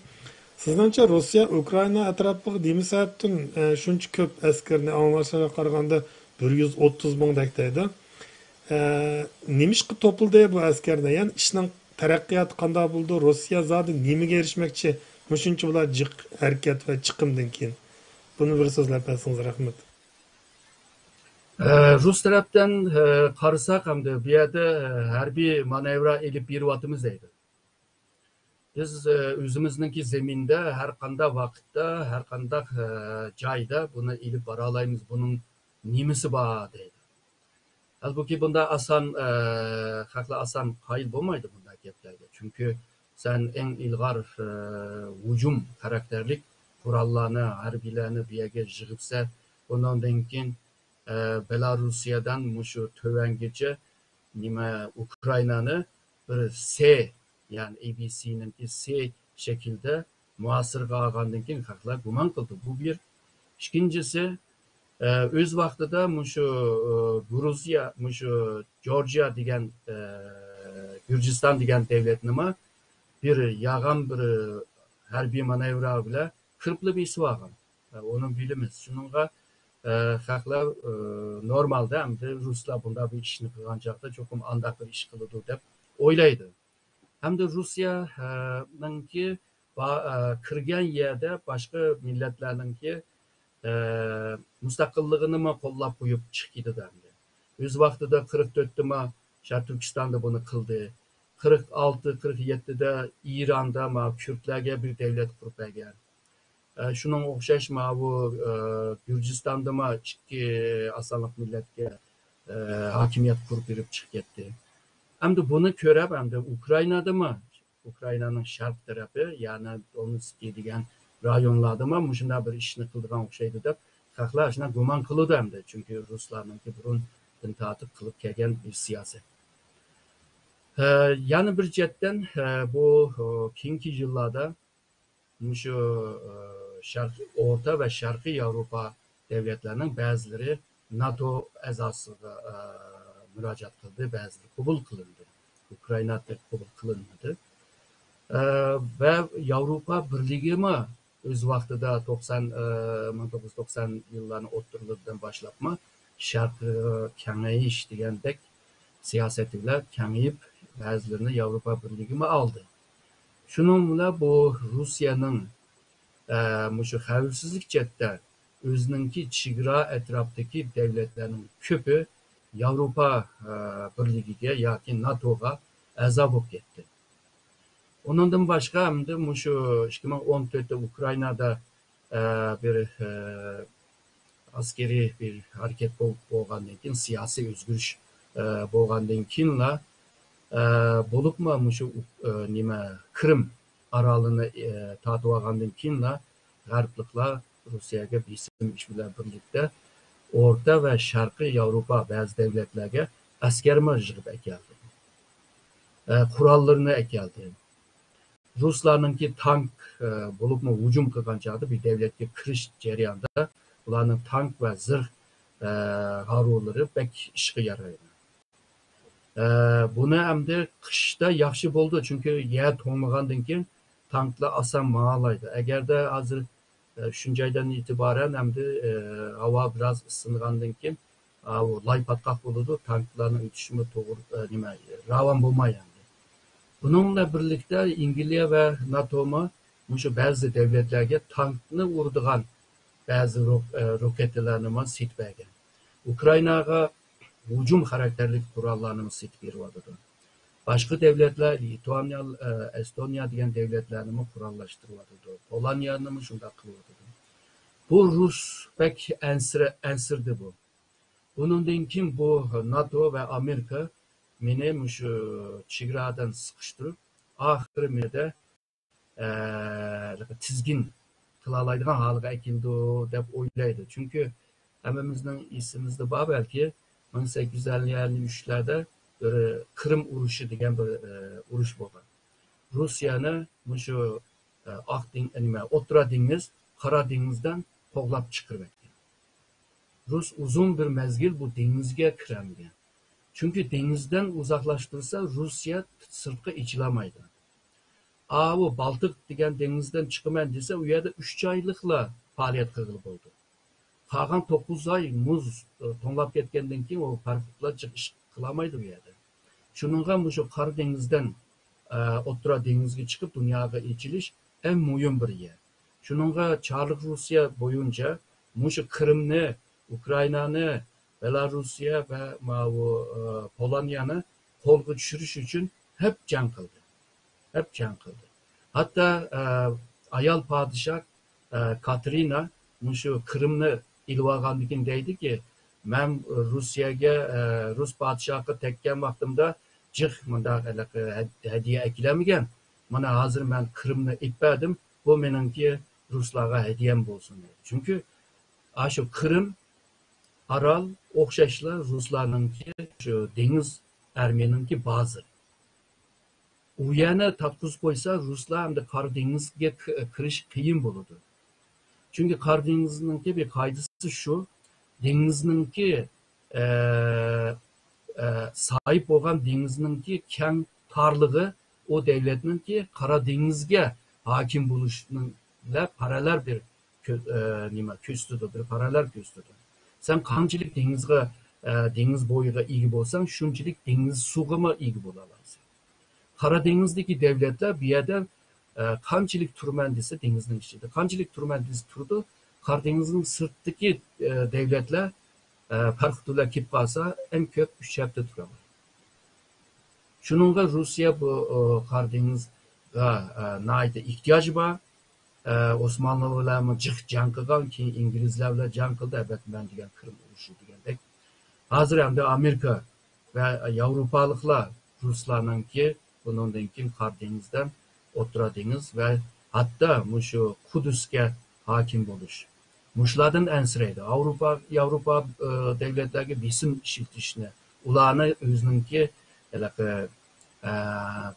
سىزنىڭچە روسىيە ئۇكرائىنا ئەتراپىغا نېمە سەۋەبتىن، ئە، شۇنچە كۆپ ئەسكەرنى، ئاڭلاشلارغا قارىغاندا بىر يۈز ئوتتۇز مىڭدەك دەيدۇ. ئە، نېمىشقا توپلىدى بۇ ئەسكەرنى؟ يەنى ئىشنىڭ تەرەققىياتى قانداق بولىدۇ؟ روسىيە زادى نېمىگە ئېرىشمەكچى؟ مۇشۇنچە بۇلار جىق ھەرىكەت ۋە چىقىمدىن كېيىن. بۇنى بىر سۆزلەپ بەرسىڭىز رەھمەت. ئە، رۇس تەرەپتىن، ئە، قارىساق، ئەمدى بۇ يەردە، ئە، ھەربىي مانېۋىر ئېلىپ بېرىۋاتىمىز دەيدۇ. بىز، ئە، ئۆزىمىزنىڭكى زېمىندا ھەر قانداق ۋاقىتتا، ھەر قانداق، ئە، جايدا بۇنى ئېلىپ بارالايمىز، بۇنىڭ نېمىسى بار دەيدۇ. ھالبۇكى، بۇنداق ئاسان، ئە، خەقلەر ئاسان قايىل بولمايدۇ بۇنداق گەپلەرگە. چۈنكى سەن ئەڭ ئىلغار، ئە، ھۇجۇم خاراكتېرلىك قوراللارنى، ھەربىيلەرنى بۇ يەرگە يىغىپسەن، ئۇنىڭدىن كېيىن، ئە، بېلاروسىيەدىن مۇشۇ تۆۋەنگىچە نېمە، ئۇكرائىنانى بىر سې، يەنى ئېي بى سىنىڭكى سې شەكلىدە مۇھاسىرىگە ئالغاندىن كېيىن خەقلەر گۇمان قىلدى. بۇ بىر. ئىككىنچىسى، ئە، ئۆز ۋاقتىدا مۇشۇ، ئە، گۇرۇزىيە، مۇشۇ جورجىيا دېگەن، ئە، گۈرجىستان دېگەن دۆلەتنىمۇ بىر ياغان بىر ھەربىي مانېۋىر بىلەن كىرىپلا بېسىۋالغان. ئە، ئۇنى بىلىمىز. شۇنىڭغا، ئە، خەقلەر، ئە، نورمالدا ئەمدى رۇسلار بۇنداق بىر ئىشنى قىلغان چاغدا چوقۇم ئانداق بىر ئىش قىلىدۇ دەپ ئويلايدۇ. ھەمدە رۇسىيە، ئە، نىڭكى با-، ئە، كىرگەن يەردە باشقا مىللەتلەرنىڭكى، ئە، مۇستەقىللىقىنىمۇ قوللاپ قويۇپ چىقىپ كېتىدۇ ئەمدى. ئۆز ۋاقتىدا قىرىق تۆتتىمۇ شەرقىي تۈركىستاندا بۇنى قىلدى. قىرىق ئالتە، قىرىق يەتتىدە ئىراندا ما كۈردلەرگە بىر دۆلەت قۇرۇپ بەرگەن. ئە، شۇنىڭغا ئوخشاش ماۋۇ، ئە، گۈرجىستاندىمۇ ئىككى ئاز سانلىق مىللەتكە، ئە، ھاكىمىيەت قۇرۇپ بېرىپ چىقىپ كەتتى. ئەمدى بۇنى كۆرۈپ، ئەمدى ئۇكرائىنادىمۇ، ئۇكرائىنانىڭ شەرق تەرىپى، يەنى دونېتسكى دېگەن رايونلاردىمۇ مۇشۇنداق بىر ئىشنى قىلىدىغان ئوخشايدۇ دەپ خەقلەر ئاشۇنداق گۇمان قىلىدۇ ئەمدى. چۈنكى رۇسلارنىڭكى بۇرۇندىن تارتىپ قىلىپ كەلگەن بىر سىياسەت. ئە، يەنە بىر جەھەتتىن، ئە، بۇ، ئۇ، كېيىنكى يىللاردا مۇشۇ، ئە، شەرقىي، ئورتا ۋە شەرقىي ياۋروپا دۆلەتلەرنىڭ بەزىلىرى ناتو ئەزاسىغا، ئە، مۇراجىئەت قىلدى، بەزىلىرى قوبۇل قىلىندى. ئۇكرائىنا تېخى قوبۇل قىلىنمىدى. ئە، ۋە ياۋروپا بىرلىكىمۇ ئۆز ۋاقتىدا توقسان، ئە، مىڭ توققۇز يۈز توقسان يىللارنىڭ ئوتتۇرىلىرىدىن باشلاپمۇ شەرققە كېڭىيىش دېگەندەك سىياسەت بىلەن كېڭىيىپ، بەزىلىرىنى ياۋروپا بىرلىكىمۇ ئالدى. شۇنىڭ بىلەن بۇ رۇسىيەنىڭ، ئە، مۇشۇ خەۋپسىزلىك جەھەتتە ئۆزىنىڭكى چېگرا ئەتراپىدىكى دۆلەتلەرنىڭ كۆپى ياۋروپا، ئە، بىرلىكىگە ياكى ناتوغا ئەزا بولۇپ كەتتى. ئۇنىڭدىن باشقا، ئەمدى مۇشۇ ئىككى مىڭ ئون تۆتتە ئۇكرائىنادا، ئە، بىر، ئە، ئەسكىرىي بىر ھەرىكەت بول-، بولغاندىن كېيىن، سىياسىي ئۆزگىرىش، ئە، بولغاندىن كېيىنلا، ئە، بولۇپمۇ مۇشۇ، ئە، نېمە، قىرىم ئارالىنى، ئە، تارتىۋالغاندىن كېيىنلا، غەربلىكلەر رۇسىيەگە بېسىم ئىش بىلەن بىرلىكتە ئورتا ۋە شەرقىي ياۋروپا بەزى دۆلەتلەرگە ئەسكەرمۇ يىغىپ ئەكەلدى. ئە، قوراللىرىنى ئەكەلدى. رۇسلارنىڭكى تانك، ئە، بولۇپمۇ ھۇجۇم قىلغان چاغدا بىر دۆلەتكە كىرىش جەريانىدا ئۇلارنىڭ تانك ۋە زىرھ، ئە، ھارۋىلىرى بەك ئىشقا يارايدۇ. ئە، بۇنى ئەمدى قىشتا ياخشى بولىدۇ، چۈنكى يەر توڭمىغاندىن كېيىن تانكلار ئاسان ماڭالايدۇ. ئەگەردە ھازىر، ئە، ئۈچىنچى ئايدىن ئېتىبارەن ئەمدى، ئە، ھاۋا بىراز ئىسسىنغاندىن كېيىن، ئاۋۇ لاي پاتقاق بولىدۇ، تانكلارنىڭ ئۆتۈشىمۇ توغرا، ئە، نېمە، راۋان بولماي ئەمدى. بۇنىڭ بىلەن بىرلىكتە ئىنگلىيە ۋە ناتومۇ مۇشۇ بەزى دۆلەتلەرگە تانكنى ئۇرىدىغان بەزى رو-، ئە، روكېتلارنىمۇ سېتىپ بەرگەن. ئۇكرائىناغا ھۇجۇم خاراكتېرلىك قوراللارنىمۇ سېتىپ بېرىۋاتىدۇ. باشقا دۆلەتلەر، لىتۋانىيە، ئە، ئېستونىيە دېگەن دۆلەتلەرنىمۇ قوراللاشتۇرۇۋاتىدۇ. پولونىيەنىمۇ شۇنداق قىلىۋاتىدۇ. بۇ رۇس بەك ئەنسىرە-، ئەنسىرىدى بۇ. بۇنىڭدىن كېيىن بۇ ناتو ۋە ئامېرىكا مېنى مۇشۇ چېگرادىن سىقىشتۇرۇپ، ئاخىرى مېنى، ئە، تىزگىن قىلالايدىغان ھالغا ئەكېلىدۇ دەپ ئويلايدۇ. چۈنكى ھەممىمىزنىڭ ئېسىمىزدە بار بەلكى، مىڭ سەككىز يۈز ئەللىك ئۈچلەردە بىر قىرىم ئۇرۇشى دېگەن بىر، ئە، ئۇرۇش بولغان. رۇسىيەنى مۇشۇ، ئە، ئاق دېڭ-، نېمە، ئوتتۇرا دېڭىز، قارا دېڭىزدىن قوغلاپ چىقىرىۋەتكەن. رۇس ئۇزۇن بىر مەزگىل بۇ دېڭىزگە كىرەلمىگەن. چۈنكى دېڭىزدىن ئۇزاقلاشتۇرسا، رۇسىيە سىرتقا ئېچىلالمايدۇ. ئاۋۇ بالتىق دېگەن دېڭىزدىن چىقىمەن دېسە، ئۇ يەردە ئۈچ ئايلىقلا پائالىيەت قىلغىلى بولىدۇ. قالغان توققۇز ئاي مۇز، ئە، توڭلاپ كەتكەندىن كېيىن ئۇ پاراخوتلار جىق ئىش قىلالمايدۇ ئۇ يەردە. شۇنىڭغا مۇشۇ قارا دېڭىزدىن، ئوتتۇرا دېڭىزغا چىقىپ دۇنياغا ئېچىلىش ئەڭ مۇھىم بىر يەر. شۇنىڭغا چارلىق روسىيە بويىچە مۇشۇ قىرىمنى، ئۇكرائىنانى، بېلاروسىيە ۋە ماۋۇ پولونىيەنى قولغا چۈشۈرۈش ئۈچۈن ھەپ جەڭ قىلدى. ھەپ جەڭ قىلدى. ھەتتا ئايال پادىشاھ كاتېرىنا مۇشۇ قىرىمنى ئېلىۋالغاندىن كېيىن دەيدىكى، مەن روسىيەگە، رۇس پادىشاھىغا تەگكەن ۋاقتىمدا جىق مۇنداق ھەدىيە ئەكېلەلمىگەن. مانا ھازىر مەن قىرىمنى ئېلىپ بەردىم. بۇ مېنىڭكى، رۇسلارغا ھەدىيەم بولسۇن دەيدۇ. چۈنكى ئاشۇ قىرىم، ئارال ئوخشاشلا رۇسلارنىڭكى شۇ دېڭىز ئارمىيىنىڭكى بازىسى. ئۇ يەرنى تارتقۇزۇپ قويسا، رۇسلار ئەمدى قارا دېڭىزگە ك-، كىرىش قىيىن بولىدۇ. چۈنكى قارا دېڭىزنىڭكى بىر قائىدىسى شۇ، دېڭىزنىڭكى، ئە، ئە، ساھىب بولغان دېڭىزنىڭكى كەڭ تارلىقى ئۇ دەۋلەتنىڭكى قارا دېڭىزگە ھاكىم بولۇشىنىڭ بىلەن پاراللېل بىر كۆ-، ئە، نېمە، كۆرسىتىدۇ، بىر پاراللېل كۆرسىتىدۇ. سەن قانچىلىك دېڭىزغا، ئە، دېڭىز بويىغا ئىگە بولساڭ، شۇنچىلىك دېڭىز سۇغىمۇ ئىگە بولالايسەن. قارا دېڭىزدىكى دەۋلەتلەر بۇ يەردە، ئە، قانچىلىك تۇرىمەن دېسە، دېڭىزنىڭ ئىچىدە قانچىلىك تۇرىمەن دېسە تۇرىدۇ. قارا دېڭىزنىڭ سىرتىدىكى، ئە، دەۋلەتلەر، ئە، پەرقۇدۇللار كېلىپ قالسا، ئەڭ كۆپ ئۈچ ھەپتە تۇرىدۇ. شۇنىڭغا روسىيە بۇ، ئۇ، قارا دېڭىزغا، ئە، ناھايىتى ئېھتىياجى بار. ئە، ئوسمانلى بىلەنمۇ جىق جەڭ قىلغان، كېيىن ئىنگلىزلەر بىلەن جەڭ قىلدى، ئەبەت مەن دېگەن قىرىم ئۇرۇشى دېگەندەك. ھازىر ئەمدى ئامېرىكا ۋە ياۋروپالىقلار رۇسلارنىڭكى بۇنىڭدىن كېيىن قارا دېڭىزدىن ئوتتۇرا دېڭىز ۋە ھەتتا مۇشۇ قۇدۇسكە ھاكىم بولۇش، مۇشۇلاردىن ئەنسىرەيدۇ. ئاۋروپا، ياۋروپا، ئە، دەۋلەتلەرگە بېسىم ئىشلىتىشنى، ئۇلارنى ئۆزىنىڭكى ھېلىقى، ئە،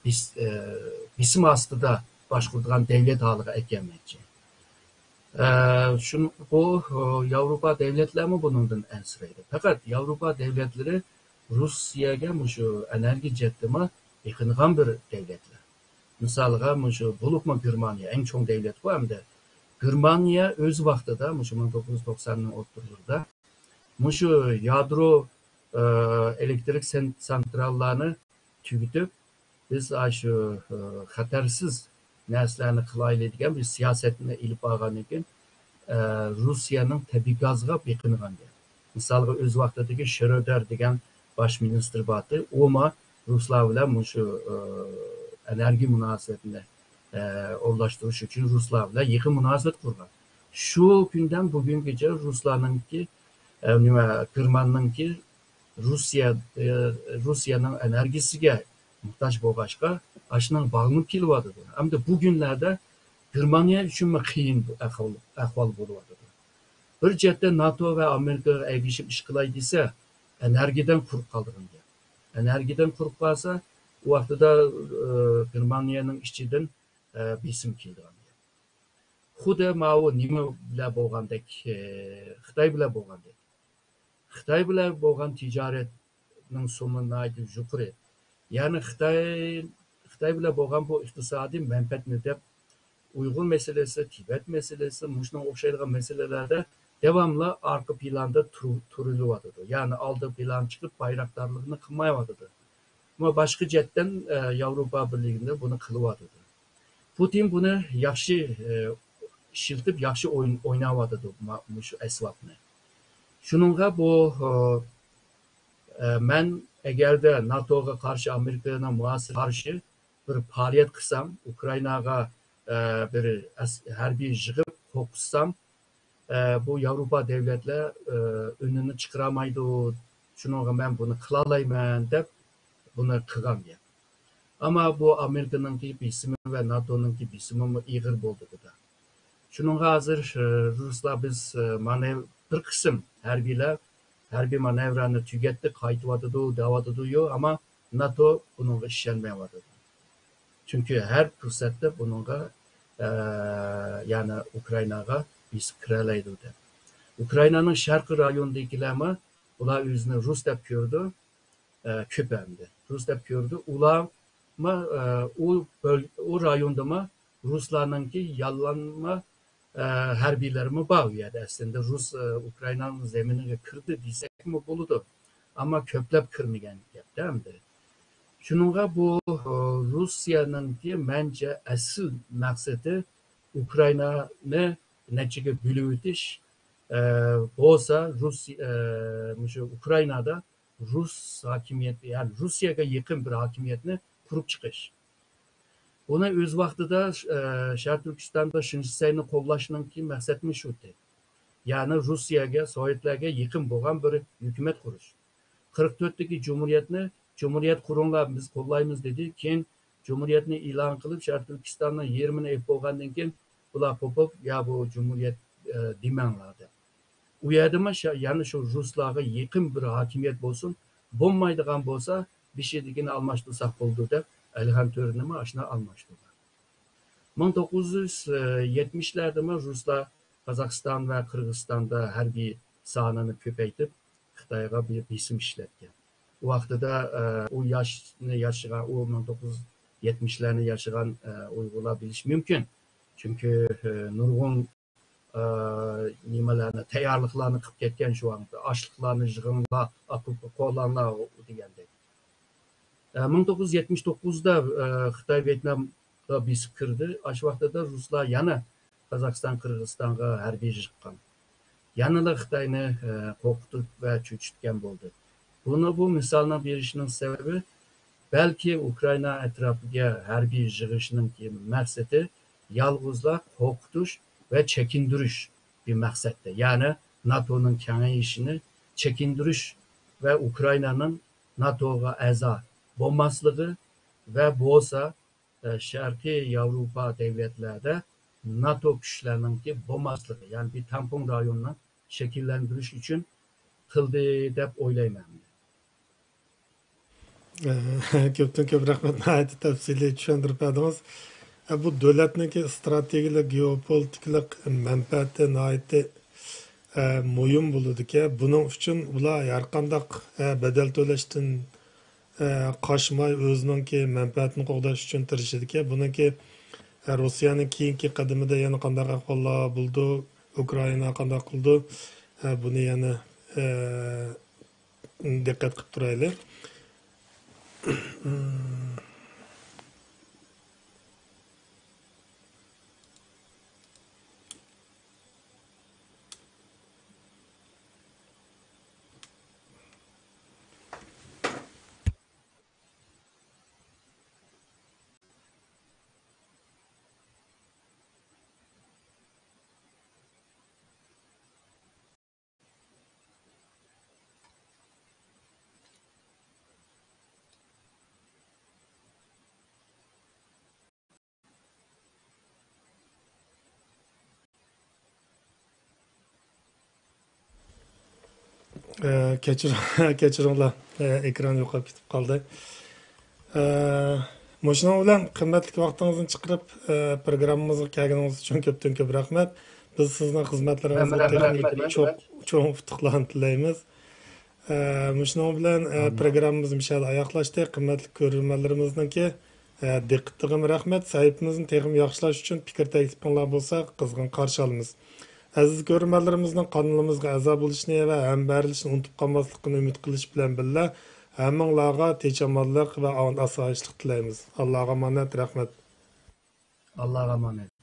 بېس-، ئە، بېسىم ئاستىدا باشقۇرىدىغان دەۋلەت ھالىغا ئەكەلمەكچى. ئە، شۇن-، بۇ، ئە، ياۋروپا دەۋلەتلەرمۇ بۇنىڭدىن ئەنسىرەيدۇ. پەقەت ياۋروپا دەۋلەتلىرى روسىيەگە مۇشۇ ئېنېرگىيە جەھەتتىمۇ بېقىنغان بىر دەۋلەتلەر. مىسالغا، مۇشۇ بولۇپمۇ گېرمانىيە، ئەڭ چوڭ دەۋلەتقۇ ئەمدى. گېرمانىيە ئۆز ۋاقتىدا، مۇشۇ مىڭ توققۇز يۈز توقساننىڭ ئوتتۇرىلىرىدا، مۇشۇ يادرو، ئە، ئېلېكتىرىك سەن-، سانتراللارنى تۈگىتىپ، بىز ئاشۇ، ئە، خەتەرسىز نەرسىلەرنى قىلايلى دېگەن بىر سىياسەتنى ئېلىپ بارغاندىن كېيىن، ئە، روسىيەنىڭ تەبىئىي گازغا بېقىنغان گەپ. مىسالغا، ئۆز ۋاقتىدىكى شرۆدېر دېگەن باش مىنىستىر بارتى، ئۇمۇ رۇسلار بىلەن مۇشۇ، ئە، ئېنېرگىيە مۇناسىۋىتىنى، ئە، ئورۇنلاشتۇرۇش ئۈچۈن رۇسلار بىلەن يېقىن مۇناسىۋەت قۇرغان. شۇ كۈندىن بۈگۈنگىچە رۇسلارنىڭكى، ئە، نېمە، گېرماننىڭكى روسىيە، ئە، روسىيەنىڭ ئېنېرگىيىسىگە موھتاج بولغاچقا، ئاشۇنىڭغا باغلىنىپ كېلىۋاتىدۇ. ئەمدى بۇ كۈنلەردە گېرمانىيە ئۈچۈنمۇ قىيىن بۇ ئەھۋال، ئەھۋال بولۇۋاتىدۇ. بىر جەھەتتە ناتو ۋە ئامېرىكىغا ئەگىشىپ ئىش قىلاي دېسە، ئېنېرگىيەدىن قۇرۇق قالىدىغان گەپ. ئېنېرگىيەدىن قۇرۇق قالسا، ئۇ ۋاقتىدا، ئە، گېرمانىيەنىڭ ئىچىدىن، ئە، بېسىم كېلىدىغان گەپ. خۇددى ماۋۇ نېمە بىلەن بولغاندەك، ئە، خىتاي بىلەن بولغاندەك. خىتاي بىلەن بولغان تىجارەتنىڭ سومى ناھايىتى يۇقىرى. يەنى خىتاي، خىتاي بىلەن بولغان بۇ ئىقتىسادىي مەنپەئەتنى دەپ، ئۇيغۇر مەسىلىسى، تىبەت مەسىلىسى، مۇشۇنىڭغا ئوخشايدىغان مەسىلىلەردە داۋاملىق ئارقا پىلاندا تۇرۇ-، تۇرۇلۇۋاتىدۇ. يەنى ئالدى پىلان چىقىپ، بايراقدارلىقنى قىلمايۋاتىدۇ. ئەمما باشقا جەھەتتىن، ئە، ياۋروپا بىرلىكىدە بۇنى قىلىۋاتىدۇ. پۇتىن بۇنى ياخشى، ئە، ئىشلىتىپ، ياخشى ئوين-، ئويناۋاتىدۇ ما-، مۇشۇ ئەسۋابنى. شۇنىڭغا بۇ، ئە، ئە، مەن ئەگەردە ناتوغا قارشى، ئامېرىكىنىڭ مۇئاسىرىگە قارشى بىر پائالىيەت قىلسام، ئۇكرائىناغا، ئە، بىر ئەس-، ھەربىي يىغىپ قورقۇتسام، ئە، بۇ ياۋروپا دەۋلەتلەر، ئە، ئۈنىنى چىقىرالمايدۇ، شۇنىڭغا مەن بۇنى قىلالايمەن دەپ بۇنى قىلغان گەپ. ئەمما بۇ ئامېرىكىنىڭكى بېسىمى ۋە ناتونىڭكى بېسىمىمۇ ئېغىر بولدى بۇدا. شۇنىڭغا ھازىر، ئە، رۇسلار بىز، ئە، مانېۋ-، بىر قىسىم ھەربىيلەر ھەربىي مانېۋىرنى تۈگەتتى، قايتىۋاتىدۇ، دەۋاتىدۇ، يو، ئەمما ناتو بۇنىڭغا ئىشەنمەيۋاتىدۇ. چۈنكى ھەر پۇرسەتتە بۇنىڭغا، ئە، يەنى ئۇكرائىناغا بېسىپ كىرەلەيدۇ دەپ. ئۇكرائىنانىڭ شەرقىي رايونىدىكىلەرمۇ، ئۇلار ئۆزىنى رۇس دەپ كۆرىدۇ، ئە، كۆپ ئەمدى. رۇس دەپ كۆرىدۇ. ئۇلارمۇ، ئە، ئۇ بۆل-، ئۇ رايوندىمۇ رۇسلارنىڭكى ياللانما، ئە، ھەربىيلىرىمۇ بار ئۇ يەردە. ئەسلىندە رۇس، ئە، ئۇكرائىنانىڭ زېمىنىغا كىردى دېسەكمۇ بولىدۇ. ئەمما كۆپلەپ كىرمىگەن گەپتە ئەمدى. شۇنىڭغا بۇ، ئە، روسىيەنىڭكى مەنچە ئەسلى مەقسىتى ئۇكرائىنانى نەچچىگە بۆلۈۋېتىش، ئە، بولسا روسىيە، ئە، مۇشۇ ئۇكرائىنادا رۇس ھاكىمىيەت، يەنى روسىيەگە يېقىن بىر ھاكىمىيەتنى قۇرۇپ چىقىش. بۇنى ئۆز ۋاقتىدا، ئە، شەرقىي تۈركىستاندا شىنشىسەينى قوللاشنىڭكى مەقسەتمۇ شۇ ئىدى. يەنى روسىيەگە، سوۋېتلەرگە يېقىن بولغان بىر ھۆكۈمەت قۇرۇش. قىرىق تۆتتىكى جۇمھۇرىيەتنى، جۇمھۇرىيەت قۇرۇڭلار، بىز قوللايمىز دېدى. كېيىن جۇمھۇرىيەتنى ئېلان قىلىپ، شەرقىي تۈركىستاننىڭ يېرىمىنى ئېلىپ بولغاندىن كېيىن، بۇلار قوپۇپ، يا بۇ جۇمھۇرىيەت، ئە، دېمەڭلار دەپ. ئۇ يەردىمۇ شا-، يەنە شۇ رۇسلارغا يېقىن بىر ھاكىمىيەت بولسۇن، بولمايدىغان بولسا، بېشىدىكىنى ئالماشتۇرساق بولىدۇ دەپ، ئەلىخان تۆرىنىمۇ ئاشۇنداق ئالماشتۇرغان. مىڭ توققۇز يۈز يەتمىشلەردىمۇ رۇسلار قازاقىستان ۋە قىرغىزىستاندا ھەربىي سانىنى كۆپەيتىپ، خىتايغا بىر بېسىم ئىشلەتكەن. ئۇ ۋاقتىدا، ئە، ئۇ ياشنى ياشىغان، ئۇ مىڭ توققۇز يۈز يەتمىشلەرنى ياشىغان، ئە، ئۇيغۇرلار بىلىشى مۇمكىن. چۈنكى، ئە، نۇرغۇن، ئە، نېمىلەرنى، تەييارلىقلارنى قىلىپ كەتكەن شۇ ۋاقىتتا. ئاشلىقلارنى يىغىڭلار، ئاپىرىپ قولاڭلار دېگەندەك. ئە، مىڭ توققۇز يۈز يەتمىش توققۇزدا، ئە، خىتاي ۋيېتنامغا بېسىپ كىردى. ئاشۇ ۋاقتىدا رۇسلار يەنە قازاقىستان، قىرغىزىستانغا ھەربىي يىغقان. يەنىلا خىتاينى، ئە، قورقۇتۇپ ۋە چۆچۈتكەن بولدى. بۇنى، بۇ مىسالنى بېرىشنىڭ سەۋەبى، بەلكى ئۇكرائىنا ئەتراپىگە ھەربىي يىغىشنىڭكى مەقسىتى يالغۇزلا قورقۇتۇش ۋە چېكىندۈرۈش بىر مەقسەتتە. يەنى ناتونىڭ كېڭىيىشىنى چېكىندۈرۈش ۋە ئۇكرائىنانىڭ ناتوغا ئەزا بولماسلىقى ۋە بولسا، ئە، شەرقىي ياۋروپا دۆلەتلەردە ناتو كۈچلەرنىڭكى بولماسلىقى، يەنى بىر تامپون رايوننى شەكىللەندۈرۈش ئۈچۈن قىلدى دەپ ئويلايمەن. كۆپتىن كۆپ رەھمەت، ناھايىتى تەپسىلىي چۈشەندۈرۈپ بەردىڭىز. بۇ دۆلەتنىڭكى ئىستراتېگىيەلىك، گېئوپولىتىكىلىق مەنپەئەتى ناھايىتى مۇھىم بولىدىكەن. بۇنىڭ ئۈچۈن ئۇلار ھەرقانداق بەدەل تۆلەشتىن قاچماي، ئۆزىنىڭكى مەنپەئەتىنى قوغداش ئۈچۈن تىرىشىدىكەن. بۇنىڭكى روسىيەنىڭ كېيىنكى قەدىمىدە يەنە قانداق ئەھۋاللار بولىدۇ، ئۇكرائىنا قانداق قىلىدۇ، بۇنى يەنە دىققەت قىلىپ تۇرايلى. ئە، كەچۈر-، كەچۈرۈڭلار، ئە، ئېكران يوقاپ كېتىپ قالدى. ئە، مۇشۇنىڭ بىلەن قىممەتلىك ۋاقتىڭىزنى چىقىرىپ، ئە، پروگراممىمىزغا كەلگىنىڭىز ئۈچۈن كۆپتىن كۆپ رەھمەت. بىز سىزنىڭ خىزمەتلىرىڭىزگە تېخىمۇ چوڭ، چوڭ ئۇتۇقلارنى تىلەيمىز. ئە، مۇشۇنىڭ بىلەن، ئە، پروگراممىمىز مۇشۇ يەردە ئاياغلاشتى. قىممەتلىك كۆرۈرمەنلىرىمىزنىڭكى، ئە، دىققىتىغىمۇ رەھمەت. سەھىپىمىزنى تېخىمۇ ياخشىلاش ئۈچۈن پىكىر تەكلىپىڭلار بولسا قىزغىن قارشى ئالىمىز. ئەزىز كۆرۈرمەنلىرىمىزنىڭ قانىلىمىزغا ئەزا بولۇشنى ۋە ھەمبەھىرلىشىشنى ئۇنتۇپ قالماسلىقىنى ئۈمىد قىلىش بىلەن بىللە، ھەممىڭلارغا تىنچ-ئامانلىق ۋە ئاسايىشلىق تىلەيمىز. ئاللاغا ئامانەت، رەھمەت. ئاللاغا ئامانەت.